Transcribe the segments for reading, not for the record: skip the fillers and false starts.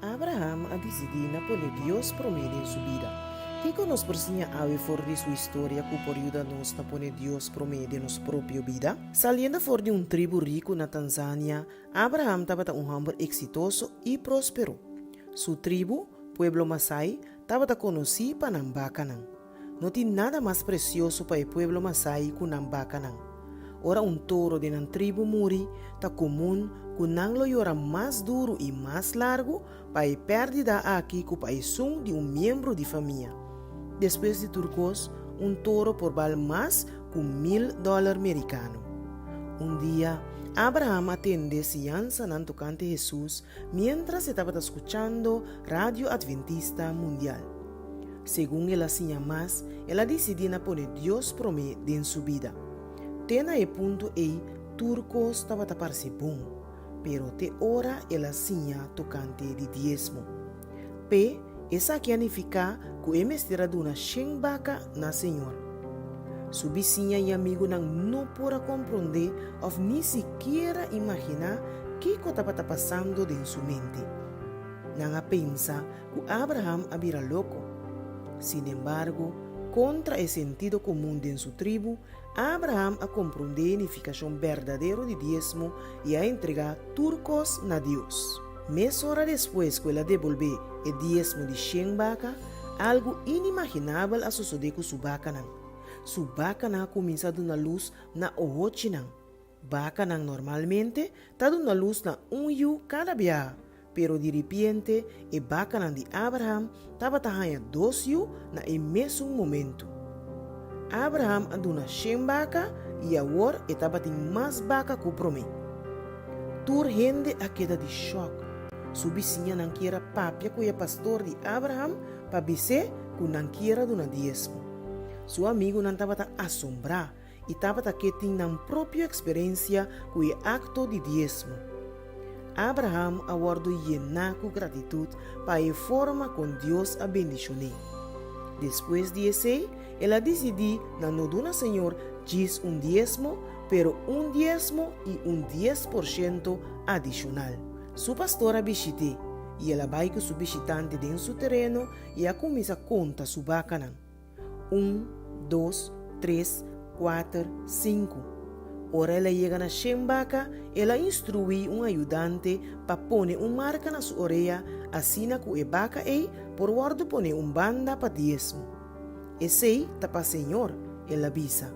Abraham a disidí na pone Dios promé den su bida. Kiko nos por siña awe for di su historia ku por yuda nos na pone Dios promé den nos propio bida? Saliendo for di un tribu riku na Tanzania, Abraham tabata un hòmber eksitoso i próspero. Su tribu, pueblo Masai, tabata konosí pa nan bakanan. No tin nada mas presioso pa e pueblo Masai ku nan bakanan. Ora un toro den nan tribu muri, ta komun ku nan lo yora mas duru i mas largu pa e pèrdida aki ku pa esun di un miembro di famia. Despues di tur kos, un toro por bal mas ku mil dòler merikano. Un dia, Abraham a tende siñansanan tokante Hesus miéntras e tabata skuchando Radio Adventista Mundial. Segun el a siña mas, el a disidí na pone Dios promé den su bida. Te na e punto ei tur kos tabata parse bon, pero te ora el a siña tokante di diesmo. P'e, esaki a nifiká ku e mester a duna shen baka na Señor. Su bisiña i amigunan no por a komprondé òf ni sikiera imaginá kiko tabata pasando den su mente. Nan a pensa ku Abraham a bira loko. Sinembargo, kontra e sentido komun den su tribu, Abraham a komprondé e nifikashon berdadero di diesmo i a entregá tur kos na Dios. Mesora despues ku el a debolbé e diesmo di shen baka, algu inimaginabel a sosodé ku su bakanan. Su bakanan a kuminsá duna lus na ohochinan. Bakanan normalmente ta duna lus na un yu kada biaha, pero diripiente e bakanan di Abraham tabata haña dos yu na e mesun momentu. Abraham a duna shen baka i awor e tabatin mas baka ku promé. Tur hende a keda di shòk. Su bisiñanan kier a papia ku e pastor di Abraham pa bis'é ku nan kier a duna diesmo. Su amigunan tabata asombrá i tabata ke tin nan propio eksperensia ku e akto di diesmo. Abraham a wòrdu yená ku gratitut pa e forma kon Dios a bendishon'é. Despues di esei, el a disidí na no duna Señor djis un diesmo, pero un diesmo i un 10% adishonal. Su pastor a bishit'é, i el a bai ku su bishitante den su tereno i a kuminsá konta su bakanan. Un, dos, tres, kuater, sinku. Ora el a yega na shen baka, el a instruí un ayudante pa pone un marka na su orea asina ku e baka ei por wòrdu pone un banda pa diesmo. Esei ta pa Señor, el a bisa.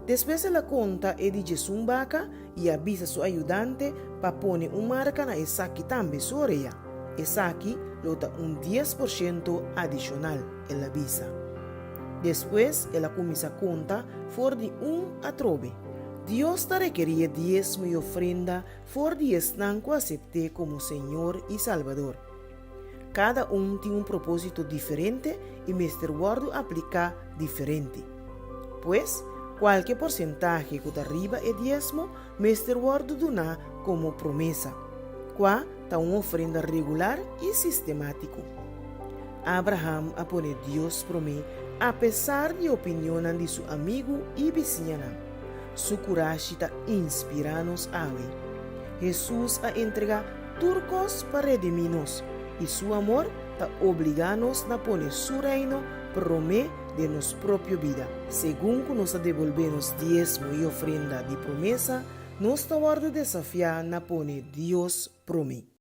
Despues el a konta e di djesun baka i a bisa su ayudante pa pone un marka na esaki tambe su orea. Esaki lo ta un 10% adishonal, el a bisa. Despues el a kuminsá konta for di un atrobe. Dios ta rekerí e diesmo i ofrenda for di esnan ku asept'é komo Señor i Salbador. Kada un tin un propósito diferente i mester wòrdu apliká diferente. Pues, kualke porsentahe ku ta riba e diesmo mester wòrdu duná komo promesa, kua ta un ofrenda regular i sistemátiko. Abraham a pone Dios promé apesar di opinionnan di su amigu i bisiñanan. Su kurashi ta inspirá nos awe. Hesus a entregá tur kos pa redimí nos, i su amor ta obligá nos na pone su Reino promé den nos propio bida. Segun ku nos ta debolbé nos diesmo i ofrenda di promesa, nos ta wòrdu desafiá na pone Dios promé.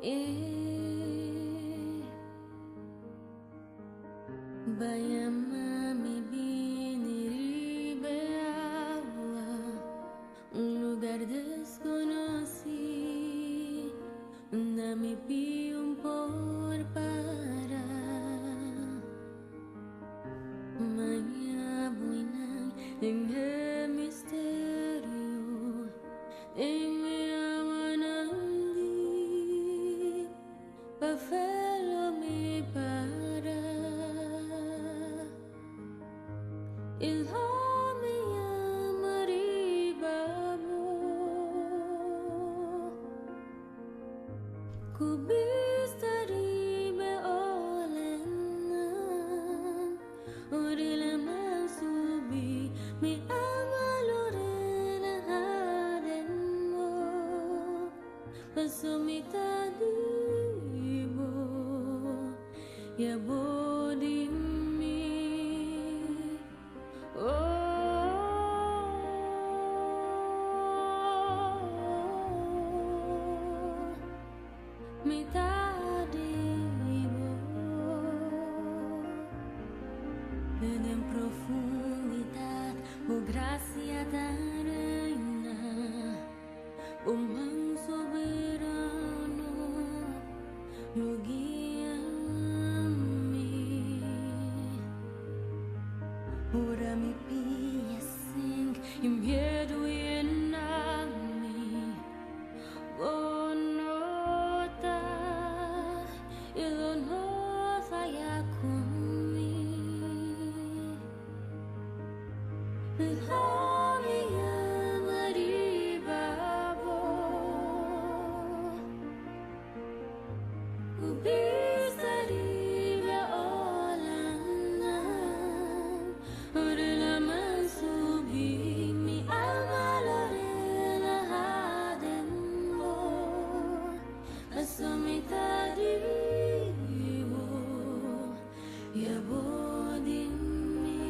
E B'a yama mi bini riba e awa, un lugar desconoci, unda mi pia un por para. M'a haña bo einan den e misterio, den e awanan dip, pa fe lo mi para. I lo mi yama riba bo. Ku bista riba e olanan, ora laman subi, mi alma lo relahá den bo, paso mi ta di bo, i abo di mi. Oh, mi ta di bo. Den profundidat, bo grasia ta reina, bo man soberano lo guia mi. Ora mi pia sink i miedu yena mi, bo no ta i lo no faya ku mi. Lo mi yama riba bo. Ku bista riba e olanan, ora laman subi, mi alma lo relahá den bo, paso mi ta di bo, i abo di mi.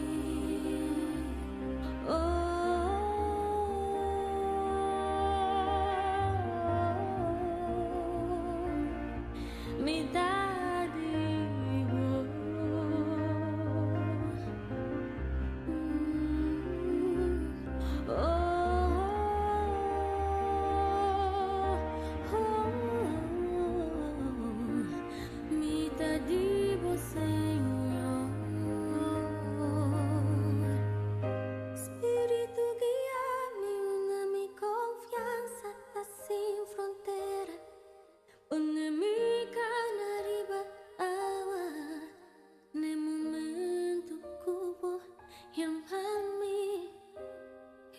Oh, mi ta di bo. Oh, mi ta di bo, Señor. Spiritu guia mi, unda mi konfiansa ta sin frontera. Pone mi kana riba awa, na momento ku bo yama mi.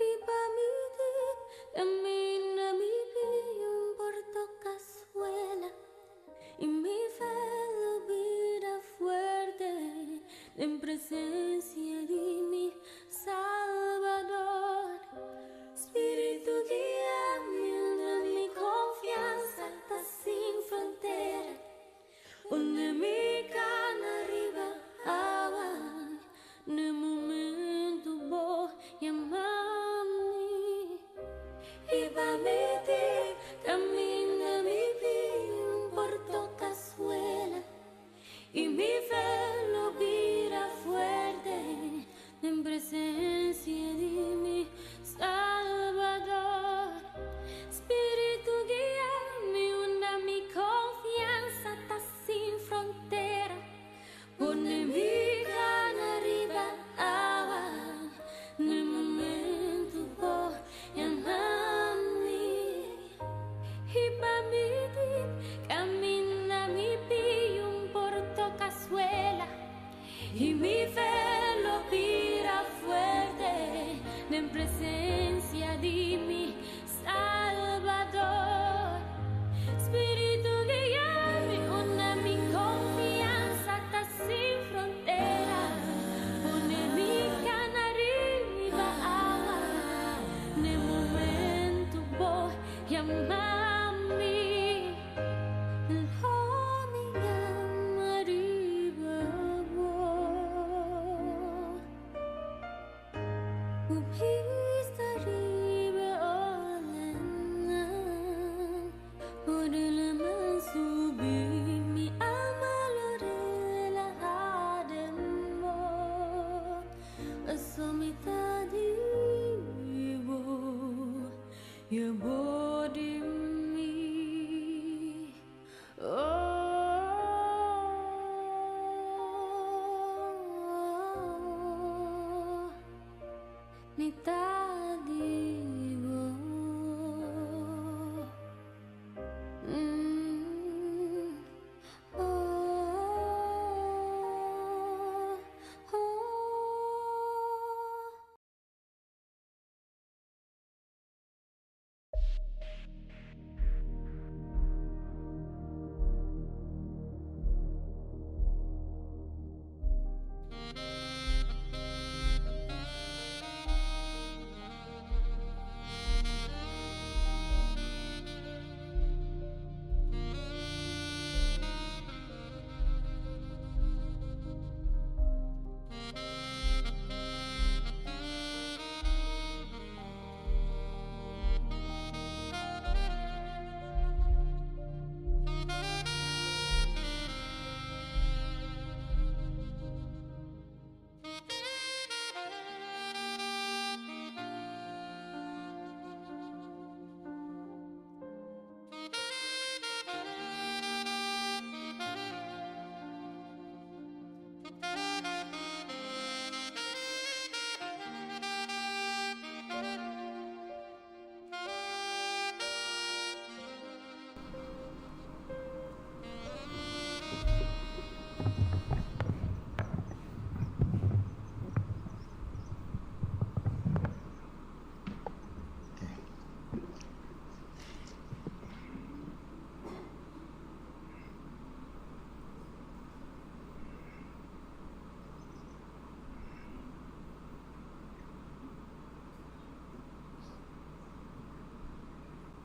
I pa mi dip, kaminda mi pia un por toka suela. I mi fe lo bira fuerte den presensia di mi Salbador. Spiritu guia mi, unda mi konfiansa ta sin frontera. Pone mi kana riba awa, na momento bo yama mi. I pa mi dip, kaminda mi pia un por toka suela. I mi fe lo bira fuerte.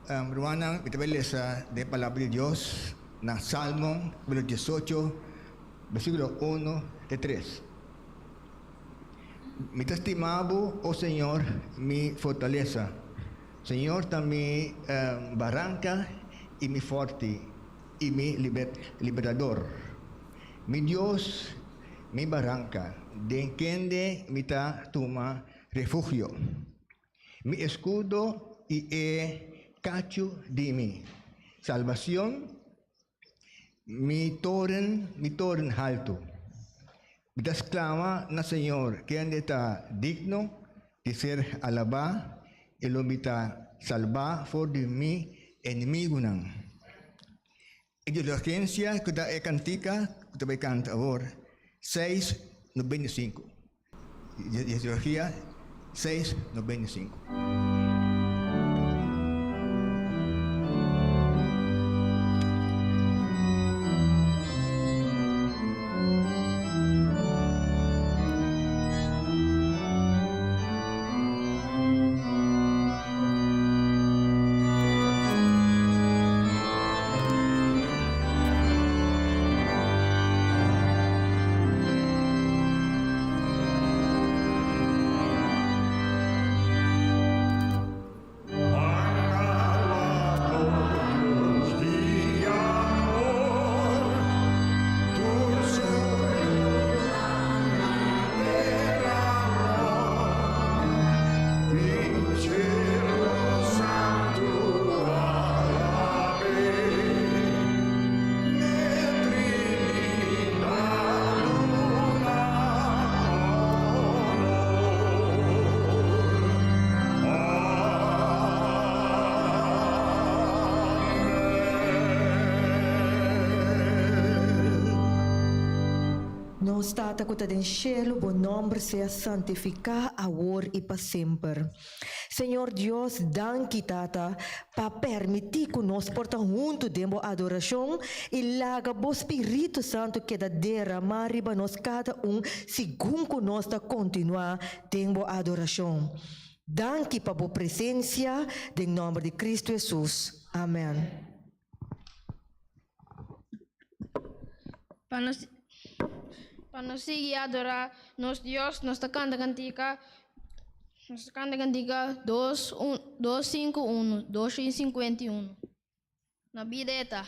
Rumannan, mi ta bai lesa den e Palabra di Dios na Salmo capítulo diesocho, versículo uno te tres. Mi ta stima bo, o Señor, mi fortalesa. Señor ta mi baranka i mi fòrti i mi libertador. Mi Dios, mi baranka, den kende mi ta tuma refugio. Mi eskudo i e kachu di mi salbacion, mi toren, mi toren haltu. Mi ta sklama na Señor, kende ta digno di ser alabá, i lo mi ta salbá for di mi enemigunan. E diligensia ku ta e kantika ku ta bai kanta awor, seis 95. Liturgia 695. Nos Tata ku ta den shelu, bo nòmber sea santifiká awor i pa semper. Señor Dios, danki, Tata, pa permití ku nos por ta huntu den bo adorashon i laga bo Spiritu Santu keda deramá riba nos kada un segun ku nos ta kontinuá den bo adorashon. Danki pa bo presensia, den nòmber di Kristu Hesus. Amèn. Pa nos pa nos sigui adorá nos Dios, nos ta kanta kantika, nos ta kanta kantika dos un dos sinku unu, dos shin sinkuenta i unu. Na bida e ta.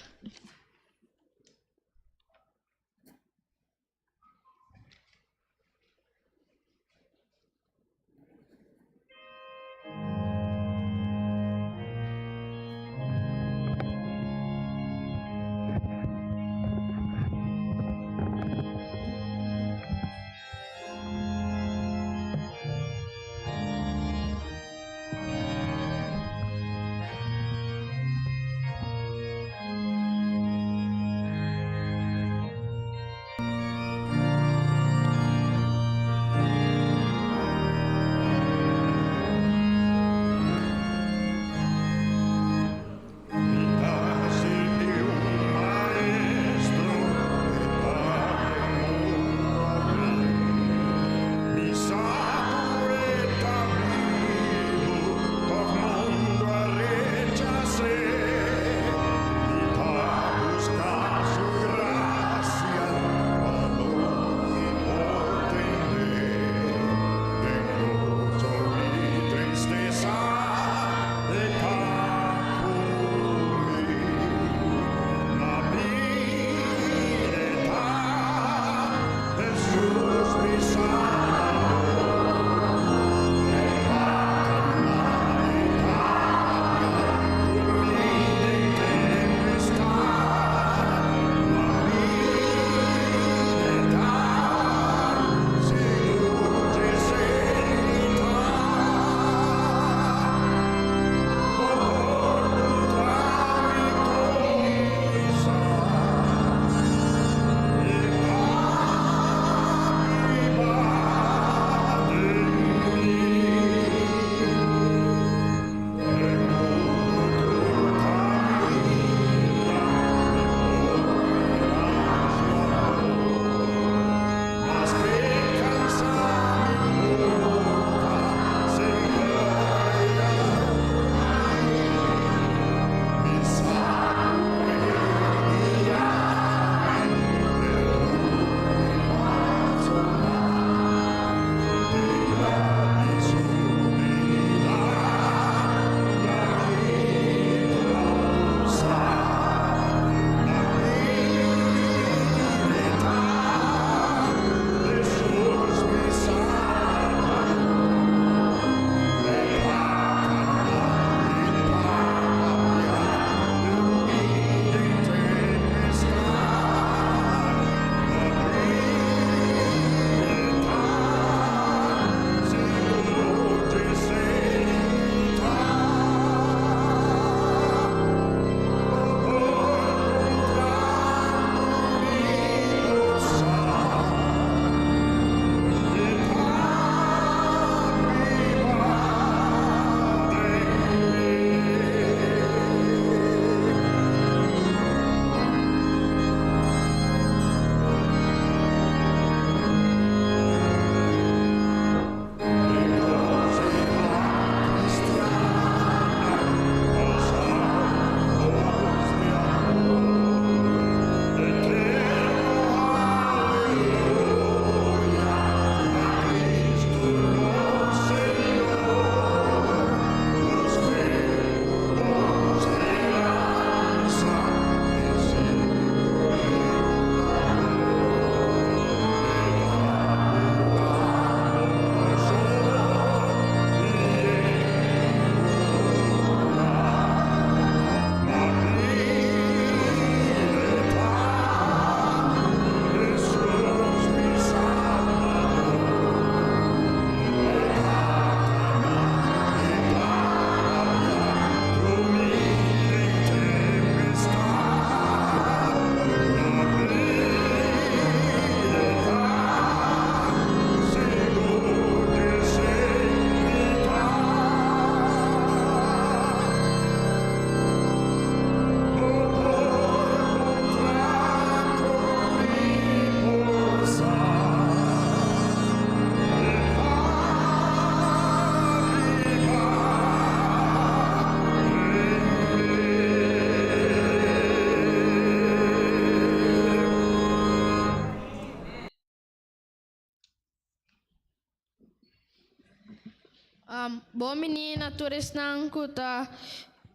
Bon bini na tur esnan ku ta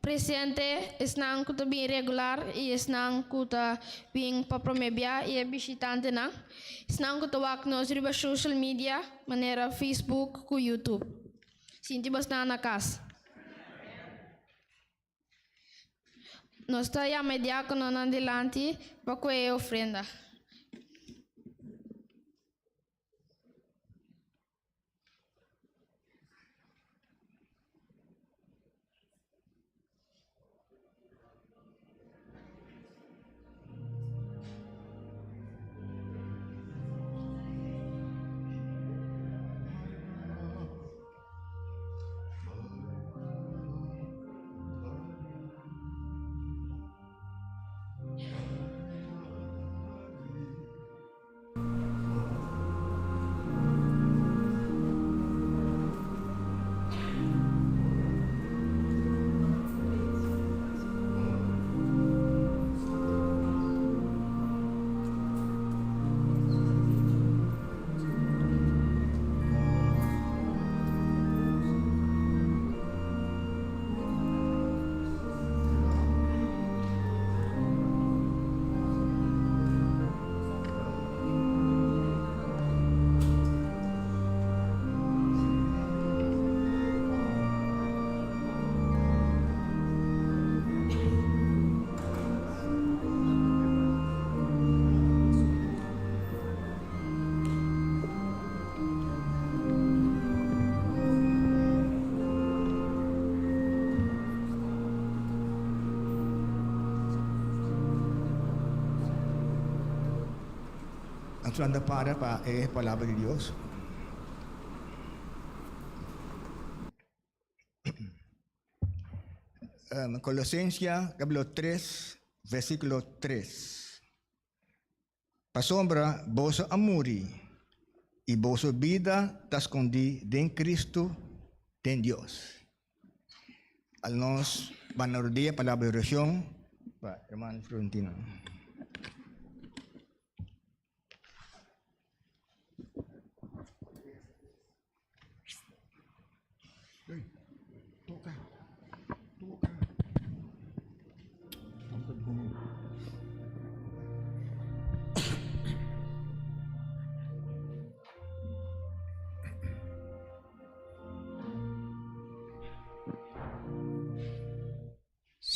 presente, esnan ku ta bin regular i esnan ku ta bin pa promé bia i e bishitantenan, esnan ku ta wak nos riba social media manera Facebook ku YouTube. Sinti bosnan na kas. Nos ta yama e diákononan dilanti pa kue e ofrenda. Nos anda para pa e palabra di Dios. Colosensia capítulo 3, versículo 3. Pasobra boso a muri, i boso bida ta skondí den Kristu den Dios. Al nos banda rodia palabra di orashon pa hermano Florentino.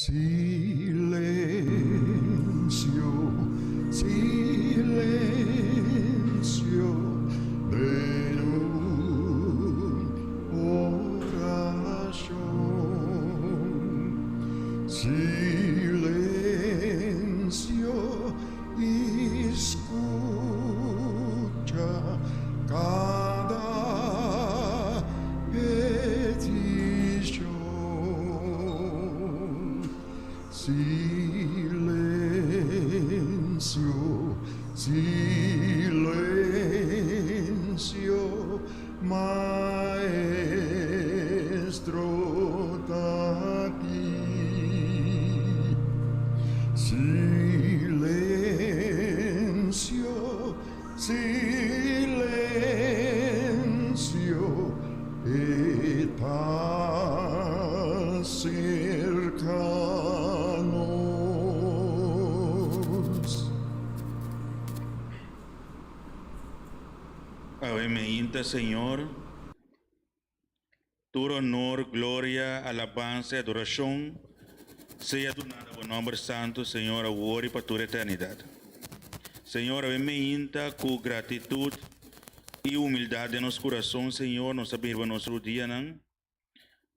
Silencio, silencio den un oracion. Silencio y scucha cada peticion. Silencio, silencio, Maestro ta aki. Silencio, silencio, e ta cerca nos. Awe meinta Señor, tur honor, gloria, alabansa y adoracion sea duna na bo nomber santo, Señor, awor y pa tur eternidad. Señor, awe meinta cu gratitud y humildad den nos curason, Señor, nos ta birba nos rudianan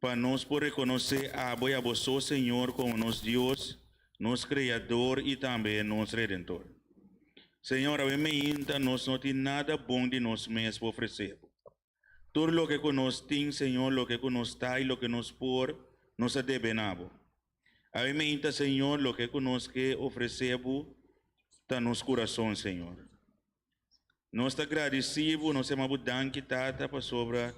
pa nos por reconoce abo y abo so, Señor, como nos Dios, nos Creador y tambe nos Redentor. Señor, awe meinta nos no tin nada bon di nos mes pa ofrece bo. Tur loke ku nos tin, Señor, loke ku nos ta i loke nos por, nos a debe na bo. Awe meinta, Señor, loke ku nos ke ofresé bo ta nos kurason, Señor. Nos ta gradisí bo, nos yama bo danki, Tata, pasobra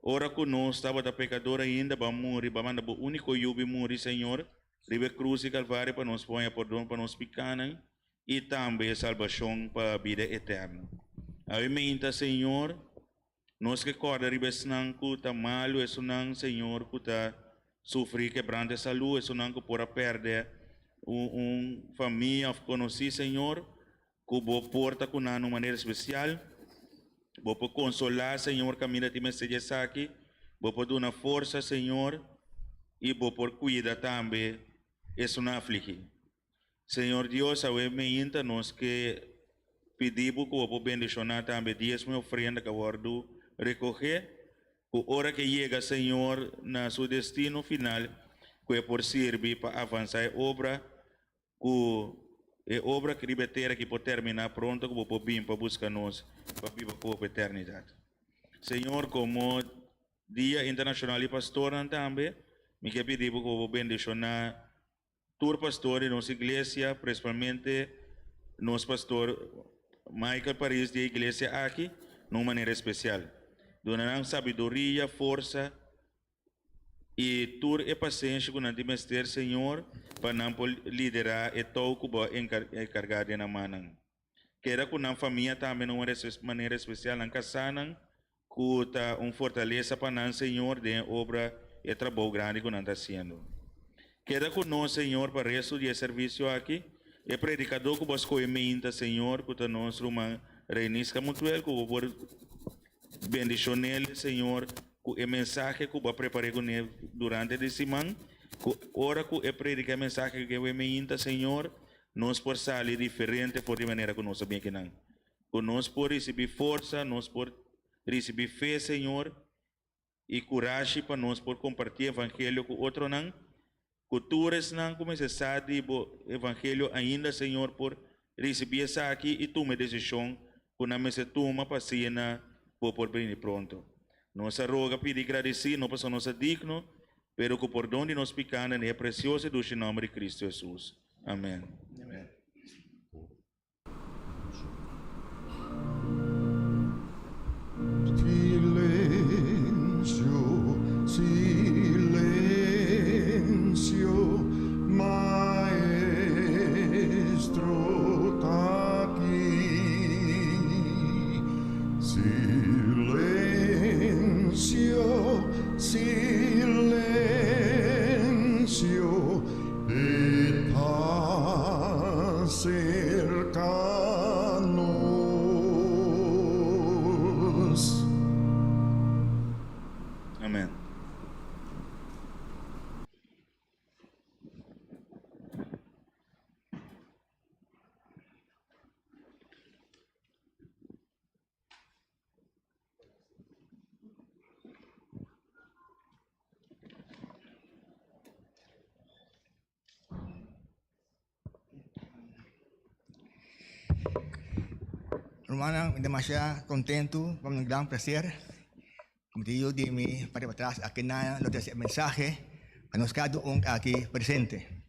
ora ku nos tabata pekador ainda, bo a muri, bo a manda bo úniko Yu bin muri, Señor, riba e krus di Kalvario pa nos por haña pordon pa nos pikánan i tambe salbashon pa bida eterno. Awe meinta, Señor. Nos ke kòrda riba esnan ku ta malu, esunnan, Señor, ku ta sufri kebrante salú, esunnan ku por a pèrdè un un famia òf konosí, Señor, ku Bo por ta ku nan na un manera spesial. Bo por konsolá, Señor, kaminda tin mester di esaki. Bo por duna forsa, Señor, i Bo por kuida tambe esunnan afligí. Señor Dios, awe meinta nos ke pidi Bo ku Bo por bendishoná tambe diesmo i ofrenda ku a wòrdu rekogé, ku ora ke yega, Señor, na su destino final, ku e por sirbi pa avansá e obra, ku e obra aki riba e tera aki por terminá pronto, ku Bo por bin pa buska nos pa biba ku Bo pa eternidat. Señor, komo Dia Internashonal di Pastornan tambe, mi ke pidi Bo ku Bo por bendishoná Tur pastor di nos iglesia, principalmente nos pastor Michael Paris di e iglesia aki, na un manera especial. Duna nan sabiduria, forsa y tur e pasenshi cu nan tin mester, Señor, pa nan por lidera e tou cu Bo a encarga den nan mannan. Keda ku nan famia tambe na un manera espesial, nan kasánan ku ta un fortalesa pa nan, Señor, den e obra, e trabou grandi ku nan ta hasiendo. Keda ku nos, Señor, pa resto di e servisio aki. E predikadó ku Bo a skohe meinta, Señor, ku ta nos ruman Reiniska Mutuel, ku Bo por bendishon'el, Señor, ku e mensahe ku Bo a prepar'é kuné durante di siman, ku ora ku e predika e mensahe ku e meinta, Señor, Nos por sali diferente for di manera ku nos a bin akinan. Ku nos por risibí forsa, nos por risibí fe, Señor, i kurashi pa nos por kompartí evangelio ku otronan. Ku tur esnan ku mester sa di bo evangelio ainda, Señor, por risibí esaki i tuma e desishon ku nan mester tuma pa asina bo por bini pronto. Nos a roga, pidi i gradisí, no pasobra nos ta digno, pero ku pordon di nos pikánan den e presioso i dushi nòmber di Kristu Hesus. Amèn. Silencio, silencio, Maestro ta aki. Silencio, silencio, e ta cerca nos. Amen. Rumannan, mi demasiado contento, pa mi un gran placer. Como te digo, di mi parte para atrás, aki na lo trece mensahe pa nos cada un aki presente.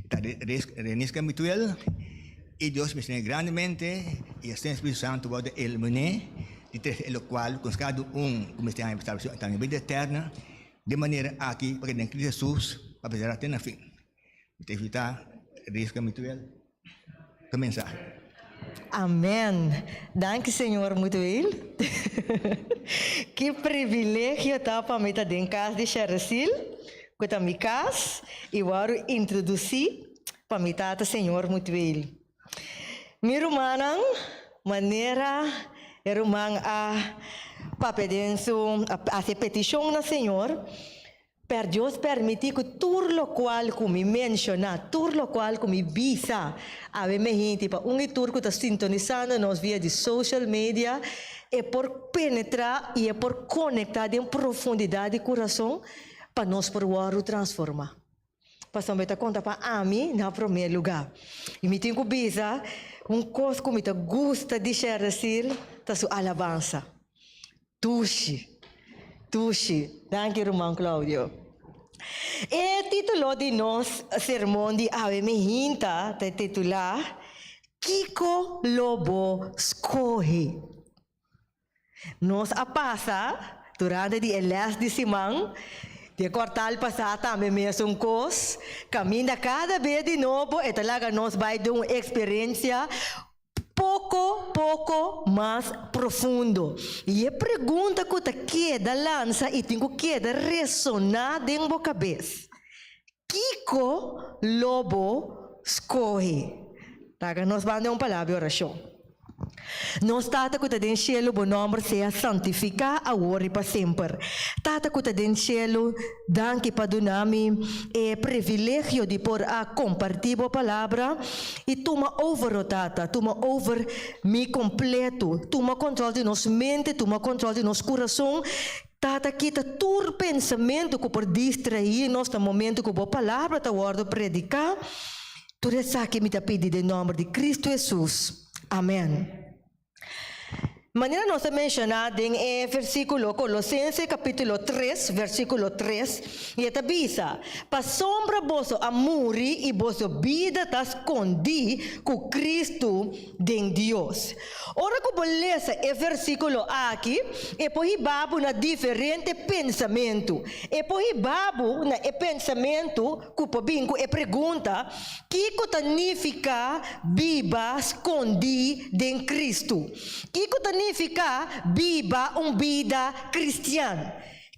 Ta Renisca Mituel y Dios bendicion'é grandemente y asina Spiritu Santo worde iluminé di trece e locual cu nos cada un cu mester haña salvacion eterna, bida eterna, di manera aki pa keda den Cristo Jesus pa persevera te na fin. Mi ta invita Renisca Mituel pa mensahe. Amen. Danki Señor Mutueel. Ki privilegio ta pa mi ta den kas di Sheresil, ku ta mi kas, i wòrdu introdusí pa mi tata Señor Mutueel. Mi rumannan, manera e ruman a papia den su, a hasi e petishon na Señor, Per Dios permití ku tur lokual ku mi menshoná, tur lokual ku mi bisa awe mehinte pa un i tur ku ta sintonisando nos via di social media, e por penetrá i e por konektá den profundidat di kurason pa nos por wòrdu transformá. Pasobra mi ta konta pa ami na promé lugá. I mi tin ku bisa un kos ku mi ta gusta di Sherdesil ta su alabansa. Dushi. Dushi. Danki ruman Claudio. E titulo di nos sermon di awe mihinta ta titulá Kiko lo bo skohe? Nos a pasa durante di e les di siman di e kwartal pasá tambe mesun kos, kaminda kada bes di nobo e ta laga nos bai den un eksperensia poko. poko poko mas profundo. I e pregunta ku ta keda lansa i tin ku keda resoná den bo kabes, Kiko lo bo skohe? Laga nos ban den un palabra di orashon. Nos Tata ku ta den shelu, bo nòmber sea santifiká awor i pa semper. Tata ku ta den shelu, danki pa duna mi e privilegio di por a kompartí bo palabra i tuma over, o Tata, tuma over mi kompletu, tuma kòntròl di nos mente, tuma kòntròl di nos kurason. Tata, kita tur pensamentu ku por distraí nos na momentu ku bo palabra ta wòrdu prediká. Tur esaki mi ta pidi den nòmber di Kristu Hesus. Amèn. Manera nos a menshoná den e versíkulo Kolosense kapítulo tres, versíkulo tres, i e ta bisa, Pasobra boso a muri i boso bida ta skondí ku Kristu den Dios. Ora ku bo lesa e versíkulo aki, e por hiba bo na diferente pensamentu. E por hiba bo na e pensamentu ku por bin ku e pregunta, Kiko ta nifiká biba skondí den Kristu? Kiko ta nifiká biba un bida kristian?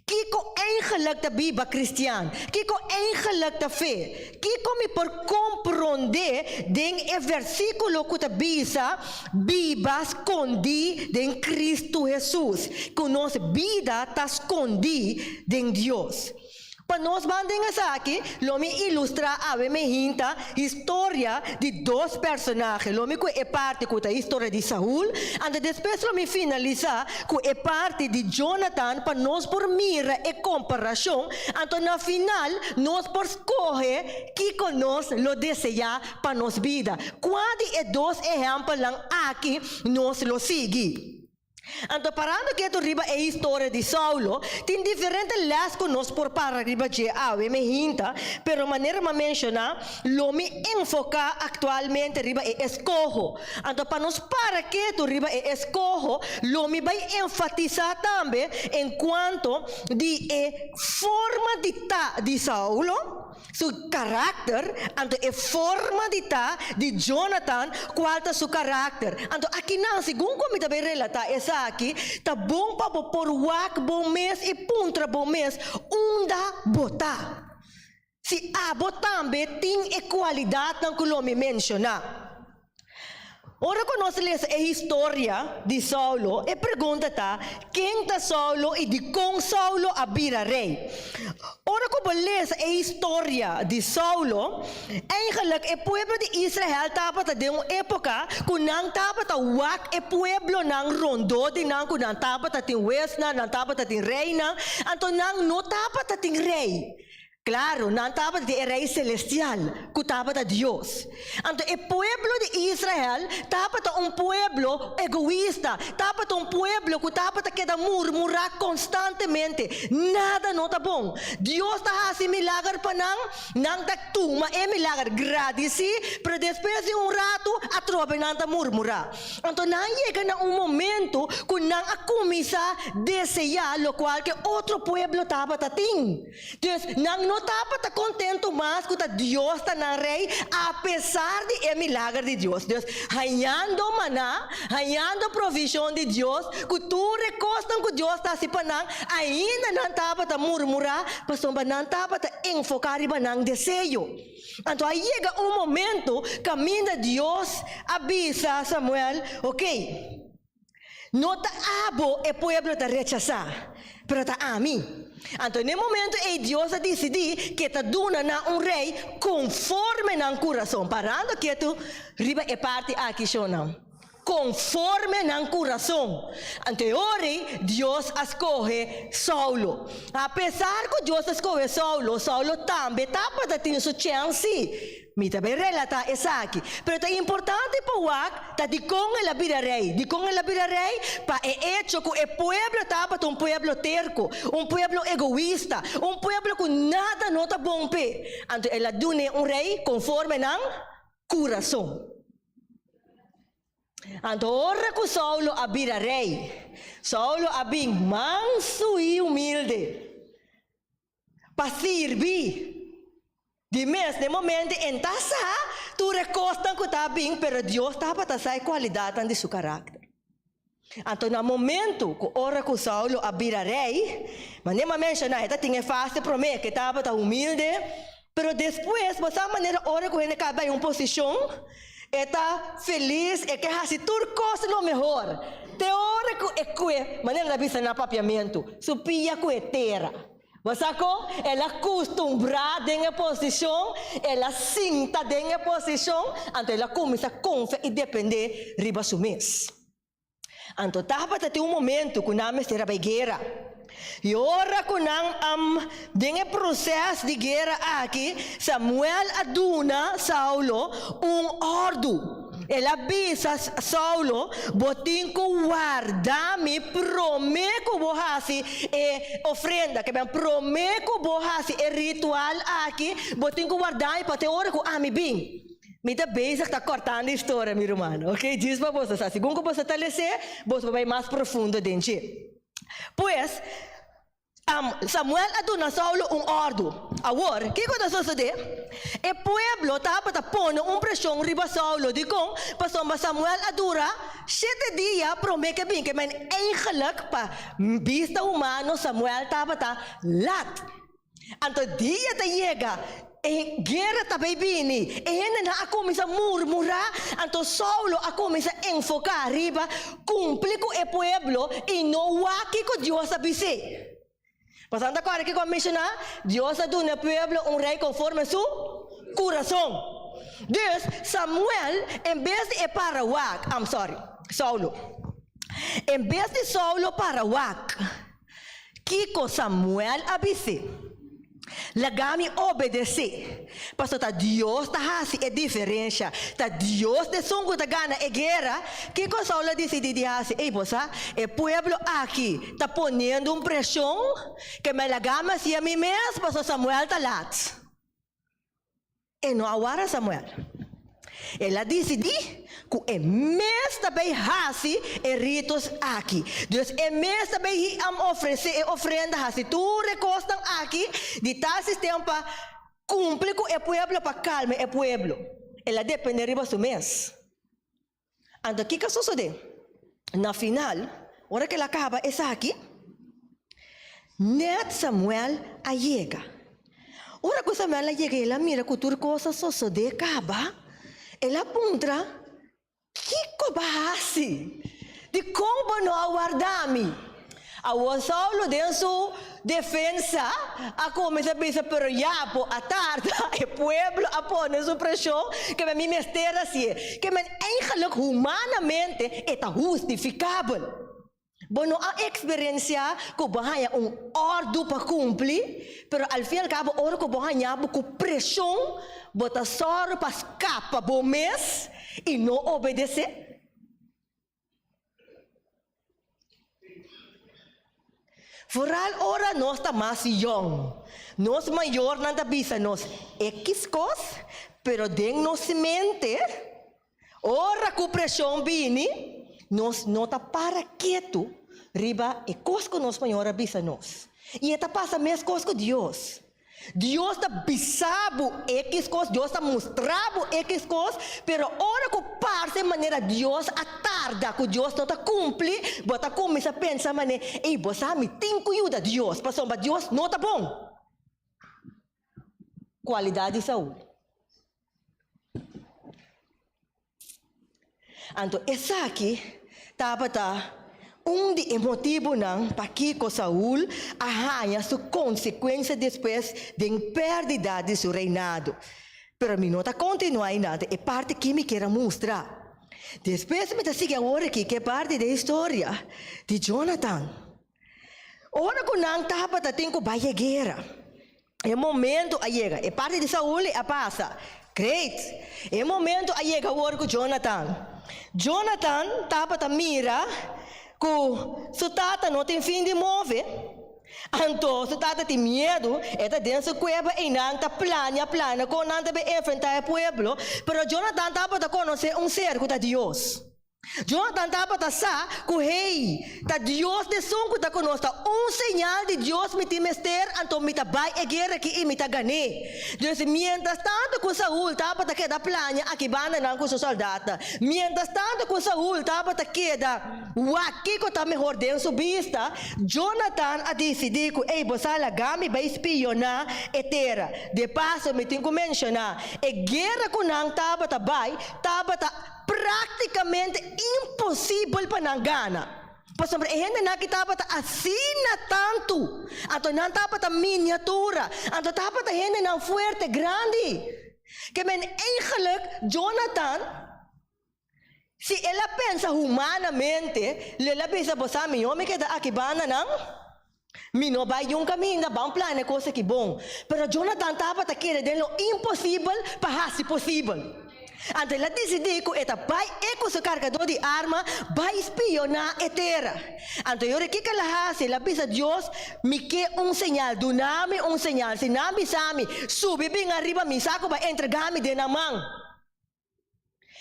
Kiko eigenlik ta biba kristian? Kiko eigenlik ta fe? Kiko mi por komprondé den e versíkulo ku ta bisa biba skondí den Kristu Hesus, ku nos bida ta skondí den Dios? Pa nos ban den esaki, lo mi ilustrá awe mehinta historia di dos personahe. Lo mi ku e parti ku ta historia di Saul, anto despues lo mi finalisá ku e parti di Jonatan pa nos por mira e komparashon, anto na final nos por skohe kiko nos lo deseá pa nos bida. Kua di e dos ehèmpelnan aki nos lo sigui? Anto parando ketu riba e historia di Saulo, tin diferente les ku nos por para riba dje awe mehinta, pero manera m'a menshoná, lo mi enfoká aktualmente riba e eskoho. Anto pa nos para ketu riba e eskoho, lo mi bai enfatisá tambe en kuanto di e forma di ta di Saulo, Su karakter, anto e forma di ta di Jonathan, kual ta su karakter. Anto akinan, segun ku mi ta bay relatá esaki, ta bon pa bo por wak bo mes i puntra bo mes unda bo ta. Si abo tambe tin e kualidatnan ku lo mi menshoná. Ora ku nos lesa e historia di Saulo, e pregunta ta, Ken ta Saulo i dikon Saulo a bira rei? Ora ku bo lesa e historia di Saulo, eigenlik e pueblo di Israel tabata den un époka ku nan tabata wak e pueblonan rondó di nan ku nan tabata tin huesnan, nan tabata tin reinan, anto nan no tabata tin rei. Claro, nan tabata di e Rey celestial, cu tabata Dios. Anto e pueblo di Israel tabata un pueblo egoista, tabata un pueblo cu tabata keda murmura constantemente. Nada no ta bon. Dios ta haci milager pa nan, nan ta tuma e milager gradici, pero despues di un rato atrobe nan ta murmura. Anto nan yega na un momento cu nan a cuminsa desea locual cu e otro pueblo tabata tin. Dus, nan no tabata kontentu mas ku ta Dios ta nan Rei apesar di e milager di Dios. Dus, hañando maná, hañando provishon di Dios, ku tur e kosnan ku Dios ta hasi pa nan, ainda nan tabata murmurá pasobra nan tabata enfoká riba nan deseo. Anto a yega un momento kaminda Dios a bisa Samuel, Okey, No ta abo e pueblo ta rechasá, pero ta ami. Anto n'e momento ei Dios a disidí ke ta duna nan un rei konforme nan kurason. Parando ketu riba e parti aki, shonnan. Konforme nan kurason. Anto e ora ei Dios a skohe Saulo. Apesar ku Dios a skohe Saulo, Saulo tambe tabata tin su chènsi. Mi ta bay relatá esaki, pero ta importante pa wak ta dikon el a bira rei. Dikon el a bira rei? Pa e echo ku e pueblo tabata un pueblo terko, un pueblo egoista, un pueblo ku nada no ta bon p'e. Anto el a dun'é un rei konforme nan kurason. Anto ora ku Saulo a bira rei, Saulo a bin mansu i humilde. Pa sirbi. Di mes, den momento en ta sa, tur e kosnan ku ta bin, pero Dios tabata sa e kualidatnan di su karakter. Anto na momentu ku ora ku Saulo a bira rei, manera mi a menshoná, e ta tin e fase promé ku e tabata humilde, pero despues bo sa manera ora ku hende kaba den un posishon, e ta felis, e ke hasi tur kos lo mehor, te ora ku e kue, manera nan ta bisa na papiamentu, su pia ku e tera. Bo sa kon? El a kustumbrá den e posishon, el a sinta den e posishon, anto el a kuminsá konfia i dependé riba su mes. Anto tabata tin un momentu ku nan mester a bai guera. I ora ku nan a den e proses di guera aki, Samuel a duna Saulo un òrdu. El a bisa Saulo, Bo tin ku warda mi promé ku bo hasi e ofrenda, ke ben, promé ku bo hasi e ritual aki, bo tin ku warda mi pa te ora ku ami bin. Mi ta bezig ta kòrtando historia, mi rumannan, oke? Djis pa boso sa, segun ku boso ta les'é, boso por bai mas profundo den dje. Pues, Samuel a duna Saulo un òrdu. Awor, kiko ta sosodé? E pueblo tabata pone un preshon riba Saulo. Dikon? Pasobra Samuel a dura shete dia promé ke bin. Ke men eigenlijk pa bista humano Samuel tabata lat. Anto dia ta yega, e guera ta bay bini. E hendenan a kuminsá murmurá. Anto Saulo a kuminsá enfoká riba kumpli ku e pueblo i no wak kiko Dios a bis'é. Pasobra nan ta kòrda kiko a menshoná, Dios a duna e pueblo un rei konforme su kurason. Dus, Samuel, en bes di e para wak, I'm sorry, Saulo, en bes di Saulo para wak, Kiko Samuel a bis'é? Laga mi obedesé, pasobra ta Dios ta hasi e diferensha, ta Dios ta esun ku ta gana e guera. Kiko Saul a disidí di hasi? Ey, bo sa, e pueblo aki ta poniendo un preshon ke mi a laga mi hasi ami mes, pasobra Samuel ta lat. E no a wara Samuel. El a disidí ku e mes ta bay hasi e ritos aki. Dus e mes ta bay hiam ofresé e ofrenda, hasi tur e kosnan aki di tal sistema pa kumpli ku e pueblo, pa kalma e pueblo. El a dependé riba su mes. Anto kiko a sosodé? Na final, ora ku el a kaba esaki, nèt Samuel a yega. Ora ku Samuel a yega i el a mira ku tur kos a sosodé kaba, el a puntra, Kiko bo a hasi? Dikon bo no a warda mi? Awor Saulo den su defensa a cuminsa bisa, Pero ya bo a tarda, e pueblo a pone su presion ke men mi mester hacié, ke men eigenlijk humanamente e ta hustificabel. Bo no a experiencia cu bo haya un ordu pa cumpli, pero al fin y al cabo ora cu bo haya bo cu presion, bo ta sòru pa scapa bo mes y no obedece? Foral ora nos ta mas yòn, nos mayornan ta bisa nos ekis kos, pero den nos mente, ora ku preshon bini, nos no ta para ketu riba e kos ku nos mayor a bisa nos. I e ta pasa meskos ku Dios. Dios ta bisa bo ekis kos, Dios ta mustra bo ekis kos, pero ora ku parse manera Dios a tarda, ku Dios no ta kumpli, bo ta kuminsá pensa manera, ey, bo sa mi tin ku yuda Dios, pasobra Dios no ta bon. Kualidat di Saul. Anto esaki tabata un di e motibunan pakiko Saul a haña su konsekuensia despues den pèrdida di su reinado. Pero mi no ta kontinuá ainda e parti ki mi kier a mustra. Despues mi ta sigui awor aki ku e parti di e historia di Jonatan. Ora ku nan tabata tin ku bai e guera, E momento a yega. E parti di Saul a pasa. Great! E momento a yega awor ku Jonatan. Jonatan tabata mira ku su tata no tin fin di move. Anto su tata tin miedu, e ta den su kueba i nan ta plania plania kon nan ta bin enfrentá e pueblo. Pero Jonatan tabata konosé un ser ku ta Dios. Jonatan tabata sa ku hei, ta Dios desun ku ta ku nos, ta un señal di Dios mi tin mester, anto mi ta bai e guera aki i mi ta gan'é. Dus miéntras tantu ku Saul tabata keda plania aki bandanan ku su sòldatnan, miéntras tantu ku Saul tabata keda wak kiko ta mehor den su bista, Jonatan a disidí ku, Ei, bo sa laga mi bai spioná e tera. De paso mi tin ku menshoná, e guera ku nan tabata bai tabata. Práktikamente imposibel pa nan gana, pasobra e hendenan aki tabata asina tantu, anto nan tabata miniatura, anto tabata hendenan fuerte, grandi. Ke men eigenlik Jonatan, si el a pensa humanamente, lo el a bisa, Bo sa mihó mi keda aki banda nan? Mi no bai yun kaminda, ban plania e kos aki bon. Pero Jonatan tabata kere den lo imposibel pa hasi posibel. Anto el a disidí ku e ta bai e ku su kargadó di arma bai spioná e tera. Anto yora kiko el a hasi? El a bisa Dios, Mi ke un señal, duna mi un señal. Si nan bisa mi, Subi bin ariba, mi sa ku bai entregá mi den nan man.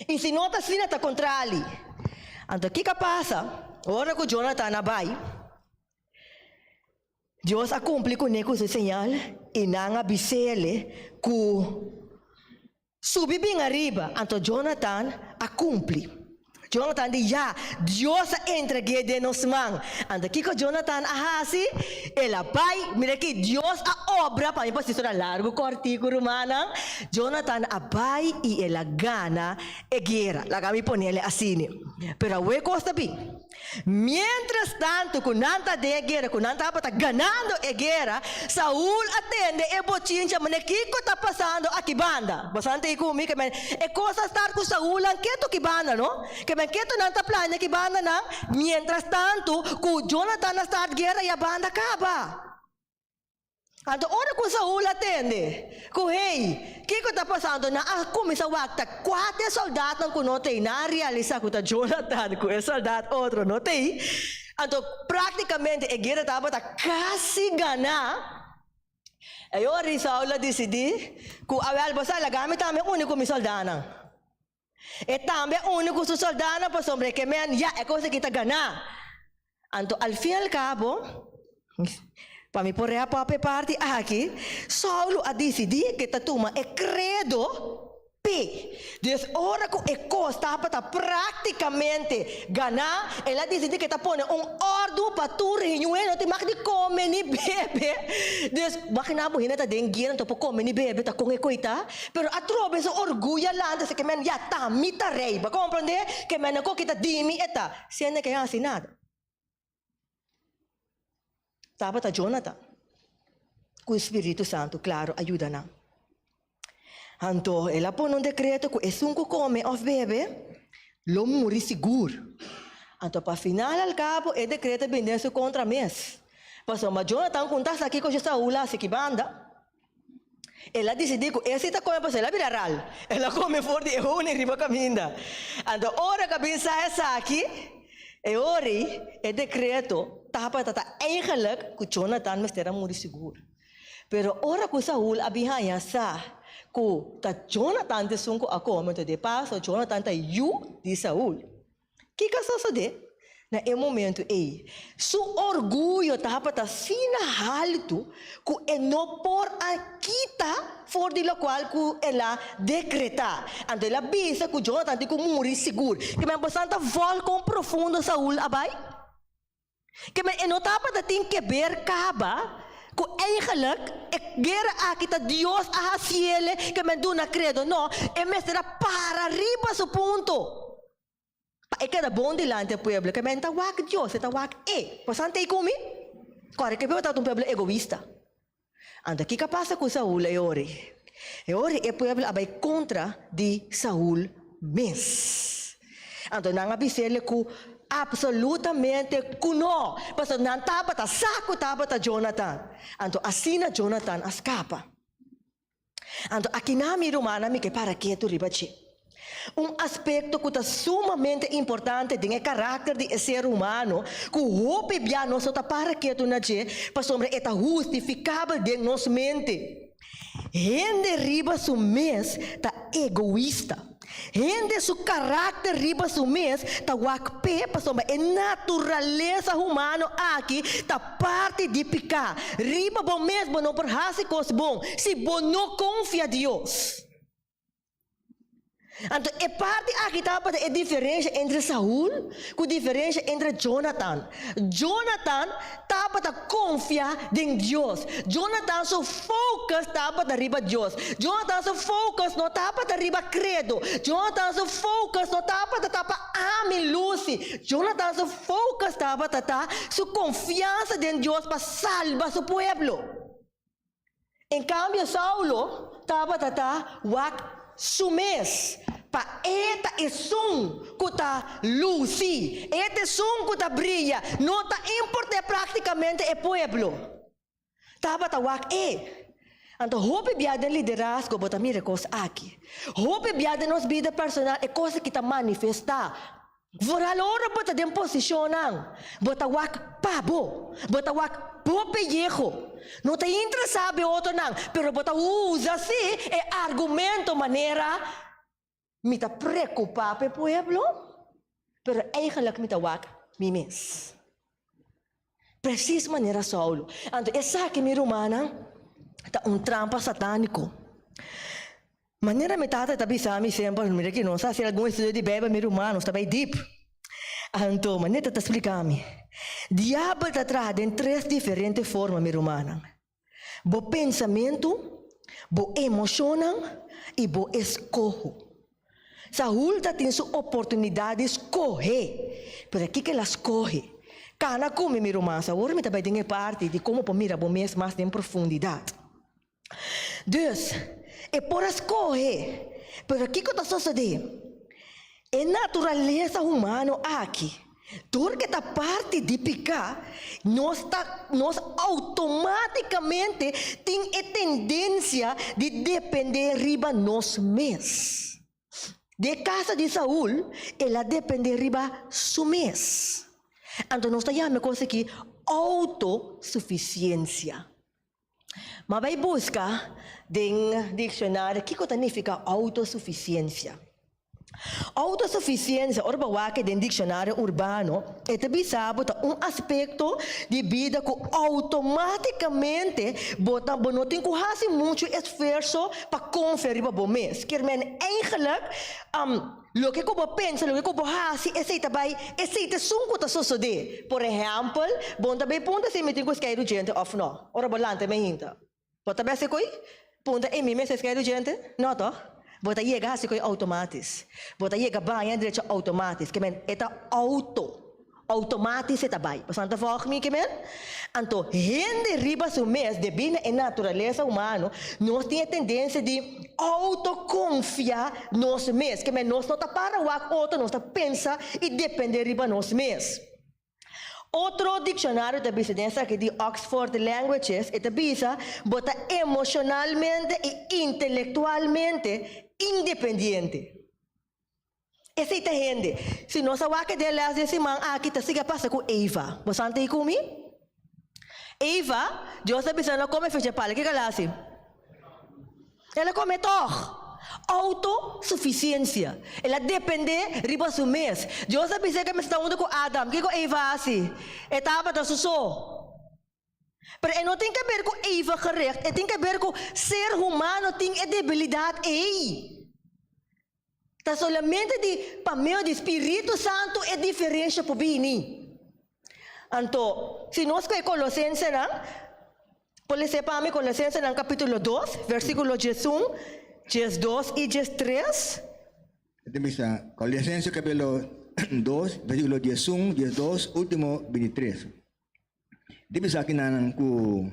I si no ta asina, ta kontrali. Anto kiko a pasa ora ku Jonatan a bai? Dios a kumpli kuné ku su señal i nan a bis'é ku subi bin ariba. Anto Jonatan a kumpli. Jonatan di, Ya, Dios a entreg'é den nos man. Anto kiko Jonatan a hasi? El a bai, mira aki, Dios a obra pa mi pasistornan largu kòrtiku, rumannan. Jonatan a bai i el a gana e guera. Laga mi ponele asina. Pero awe kos ta bin. Miéntras tantu ku nan ta den e guera, ku nan tabata ganando e guera, Saul a tende e bochincha manera, Kiko ta pasando aki banda? Boso ta ei ku mi? Ke men e kos a start ku Saul an ketu ki banda, no? Ke men ketu nan ta plania ki banda nan, miéntras tantu ku Jonatan a start guera i a banda kaba. Anto ora ku Saul a tende ku, Hey, kiko ta pasando? Nan a kuminsá wak ta kuater sòldatnan ku no t'ei. Nan a realisá ku ta Jonatan ku e sòldat otro no t'ei. Anto práktikamente e guera tabata kasi ganá. E ora ei Saul a disidí ku, Awèl, bo sa, laga mi tambe uni ku mi sòldatnan. E tambe a uni ku su sòldatnan pasobra e ke men, ya, e kos aki ta ganá. Anto al fin al kabo, pa mi por wrap up e parti aki, Saulo a disidí ku e ta tuma e kredo p'e. Dus ora ku e kos tabata práktikamente ganá, el a disidí ku e ta pone un òrdu pa tur riñué no tin mag di kome ni bebe. Dus, maginá bo hende ta den guera no ta por kome ni bebe, ta kon e koitá? Pero atrobe su orguyo a lanta, esei ke men, ya ta mi ta rei, bo a komprendé? Ke men a koki ta di mi e ta. Siendo ke hasi nada. Tabata Jonatan ku e Spiritu Santu klaro a yuda nan. Anto el a pone un dekreto ku esun ku kome òf bebe lo muri sigur. Anto pa final al kabo e dekreto a bini den su kontra mes. Pasobra Jonatan ku ta sa kiko Saul a hasi ki banda. El a disidí ku e si ta kome pasobra el a bira ral. El a kome for di e honing riba kaminda. Anto ora ku a bin sa esaki, e ora ei e dekreto tabata ta eigenlik ku Jonatan mester a muri sigur. Pero ora ku Saul a bin haña sa ku ta Jonatan ta esun ku a kome, anto de paso Jonatan ta yu di Saul. Kiko a sosodé na e momentu ei? Su orguyo tabata asina haltu ku e no por a kita for di lokual ku el a dekretá. Anto el a bisa ku Jonatan tin ku muri sigur. Ke men boso ta vòl kon profundo Saul a bai? Ke men e no tabata tin keber kaba ku eigenlik e guera aki ta Dios a hasiele ke men duna kredo. No, e mester a para riba su punto. Pa e keda bon dilanti e pueblo, ke men ta wak Dios, e ta wak e. Bo sa ntei ku mi? Kòrda ke pueblo tabata un pueblo egoista. Anto kiko a pasa ku Saul e ora ei? E ora ei e pueblo a bai kontra di Saul mes. Anto nan a bis'el ku apsolutamente ku no, pasobra nan tabata sa ku tabata Jonatan. Anto asina Jonatan a skapa. Anto akinan mi rumannan mi ke para ketu riba dje. Un aspekto ku ta sumamente importante den e karakter di e ser humano ku hopi bia nos no ta para ketu na dje pasobra e ta hustifikabel den nos mente. Hende riba su mes ta egoista. Hende su karakter riba su mes ta wak p'e pasobra e naturalesa humano aki ta parti di piká. Riba bo mes bo no por hasi kos bon si bo no konfia Dios. Anto e parti aki tabata e diferensha entre Saul ku diferensha entre Jonatan. Jonatan tabata konfia den Dios. Jonatan su focus tabata riba Dios. Jonatan su focus no tabata riba credo. Jonatan su focus no tabata ta pa ami luci. Jonatan su focus tabata ta su confiansa den Dios pa salba su pueblo. En cambio Saulo tabata ta wak su mes pa e ta esun cu ta luci, e ta esun cu ta briya, no ta importe practicamente e pueblo. Tabata wak e. Anto hopi bia den liderazgo bo ta mira e kos aki. Hopi bia den nos bida personal e kos aki ta manifestá. Vooral ora bo ta den posishonnan, bo ta wak pa bo, bo ta wak bo pelleho. No ta interesá be otronan, pero bo ta usa sí e argumento manera, Mi ta preokupá pa e pueblo, pero eigenlijk mi ta wak mi mes. Presis manera Saulo. Anto esaki, mi rumannan, ta un trampa satániko. Manera mi tata ta bisa mi semper, mira ki nos a hasi algun estudio di Beibel, mi ruman, nos ta bai dip. Anto, manera ta splika mi, diabel ta traha den tres diferente forma, mi rumannan. Bo pensamentu, bo emoshonnan i bo eskoho. Saul ta tin su oportunidat di skohe, pero kiko el a skohe? Kana ku mi, mi ruman, awor mi ta bai den e parti di komo por mira bo mes mas den profundidat. Dus, e por a skohe, pero kiko ta sosodé? E naturalesa humano aki, dor ke ta parti di piká, nos ta nos outomátikamente tin e tendensia di dependé riba nos mes. Den e kaso di Saul, el a dependé riba su mes. Anto nos ta yama e kos aki outosufisiensia. Ma bai buska den dikshonario kiko ta nifiká outosufisiensia. Outosufisiensia, ora bo wak den dikshonario urbano, e ta bisa bo ta un aspekto di bida ku outomátikamente bo ta bo no tin ku hasi muchu esfuerso pa konfia riba bo mes. Kier men eigenlik Loke ku bo pensa, loke ku bo hasi, esei ta bai, esei ta esun ku ta sosodé. Por ehèmpel, bo no ta bai punta si mi tin ku skeidu djente òf nò, ora bo lanta mi hinta. Bo ta bese koi? Punta, E mi mester skeidu djente? Nò tòg? Bo ta yega hasi koi outomátis. Bo ta yega baña drecha outomátis. Ke men, e ta outo. Outomátis e ta bai. Pasobra nan ta vòg mi ke men. Anto, hende riba su mes, debí na e naturalesa humano, nos tin e tendensia di outokonfia nos mes. Ke men, nos no ta para wak otro, nos ta pensa i dependé riba nos mes. Otro dikshonario ta bisa den esaki di Oxford Languages, e ta bisa, Bo ta emoshonalmente i intelektualmente independiente. Esei ta hende. Si nos a wak den les den siman aki ta sigui a pasa ku Eva. Bo san ta ei ku mi? Eva, Dios a bisa no kome fecha pala, kiko el a hasi? El a kome tòg. Outosufisiensia. El a dependé riba su mes. Dios a bisa ke mester ta huntu ku Adam. Kiko Eva a hasi? E tabata su so. Pero e no tin ke ber ku Eva gericht, e tin ke ber ku ser humano tin e debilidat ei. Ta solamente di pa medio di Spiritu Santu e diferensha por bini. Anto, si nos kohe Kolosensenan, por lesa pa mi Kolosensenan kapítulo dos, versíkulo 11, 12 i 13. E ta bisa, Kolosense kapítulo dos, versíkulo 11, 12, último 23. Di bisa kinanan ku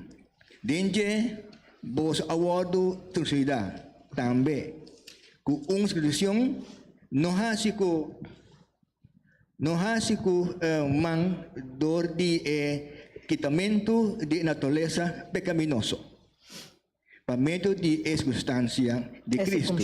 den dje boso a wòrdu trusidá tambe ku un sirkunsision no hasi ku no hasi ku man dor di e kitamentu di e naturalesa pekaminoso pa medio di e sirkunstansia di Kristu,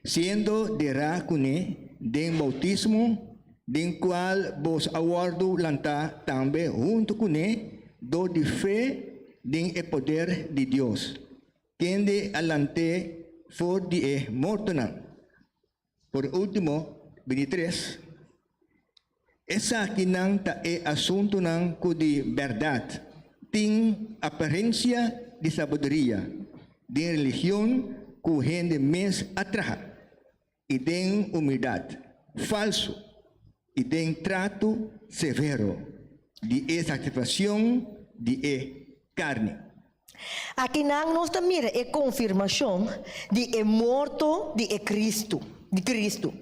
siendo derá kuné den boutismo, den kual boso a wòrdu lantá tambe huntu kuné dor di fe den e poder di Dios, kende a lant'é for di e mortonan. Por último, 23, Esakinan ta e asuntunan ku di bèrdat tin aparensia di sabiduria den religion ku hende mes a traha, i den humildat falsu, i den trato severo di e satisfakshon di e karni. Akinan nos ta mira e konfirmashon di e morto di e Kristu, di Kristu.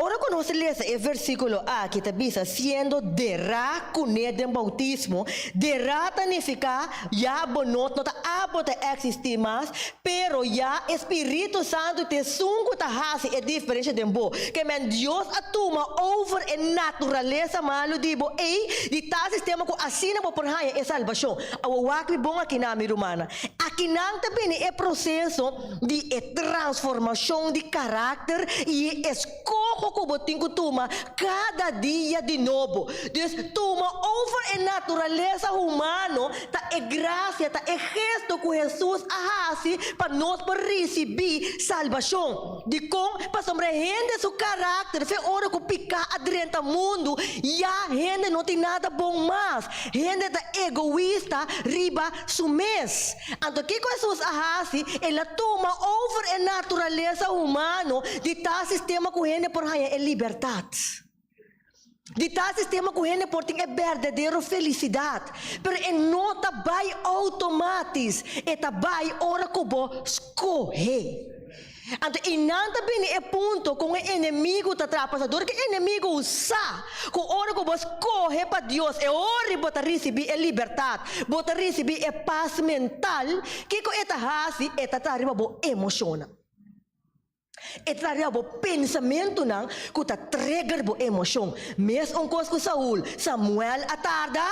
Ora ku nos lesa e versíkulo aki ta bisa siendo derá kuné den boutismo, derá ta nifiká ya bo no no ta abo ta eksistí mas, pero ya e Spiritu Santu ta esun ku ta hasi e diferensha den bo. Ke men Dios a tuma over e naturalesa malu di bo ei di tal sistema ku asina bo por haña e salbashon. Awor wak mi bon akinan, mi rumannan. Akinan ta bini e proseso di e transformashon di karakter i e eskoho ku bo tin ku tuma kada dia di nobo. Dus, tuma over e naturalesa humano ta e grasia, ta e gesto ku Hesus a hasi pa nos por risibí salbashon. Dikon? Pasobra hende su karakter, fe ora ku piká a drenta mundu, ya hende no tin nada bon mas. Hende ta egoista riba su mes. Anto kiko Hesus a hasi? El a tuma over e naturalesa humano di tal sistema ku hende por haña e libertat. Di tal sistema ku hende por tin e berdadero felisidat. Pero e no ta bai outomatis, e ta bai ora ku bo skohe. Anto i nan ta bini e punto kon e enemigu ta traha, pasobra dor ku e enemigu sa ku ora ku bo skohe pa Dios e ora bo ta risibí e libertat, bo ta risibí e pas mental, kiko e ta hasi? E ta traha riba bo emoshonnan. E ta traha riba bo pensamentunan ku ta trigger bo emoshon. Mes un kos ku Saul, Samuel a tarda.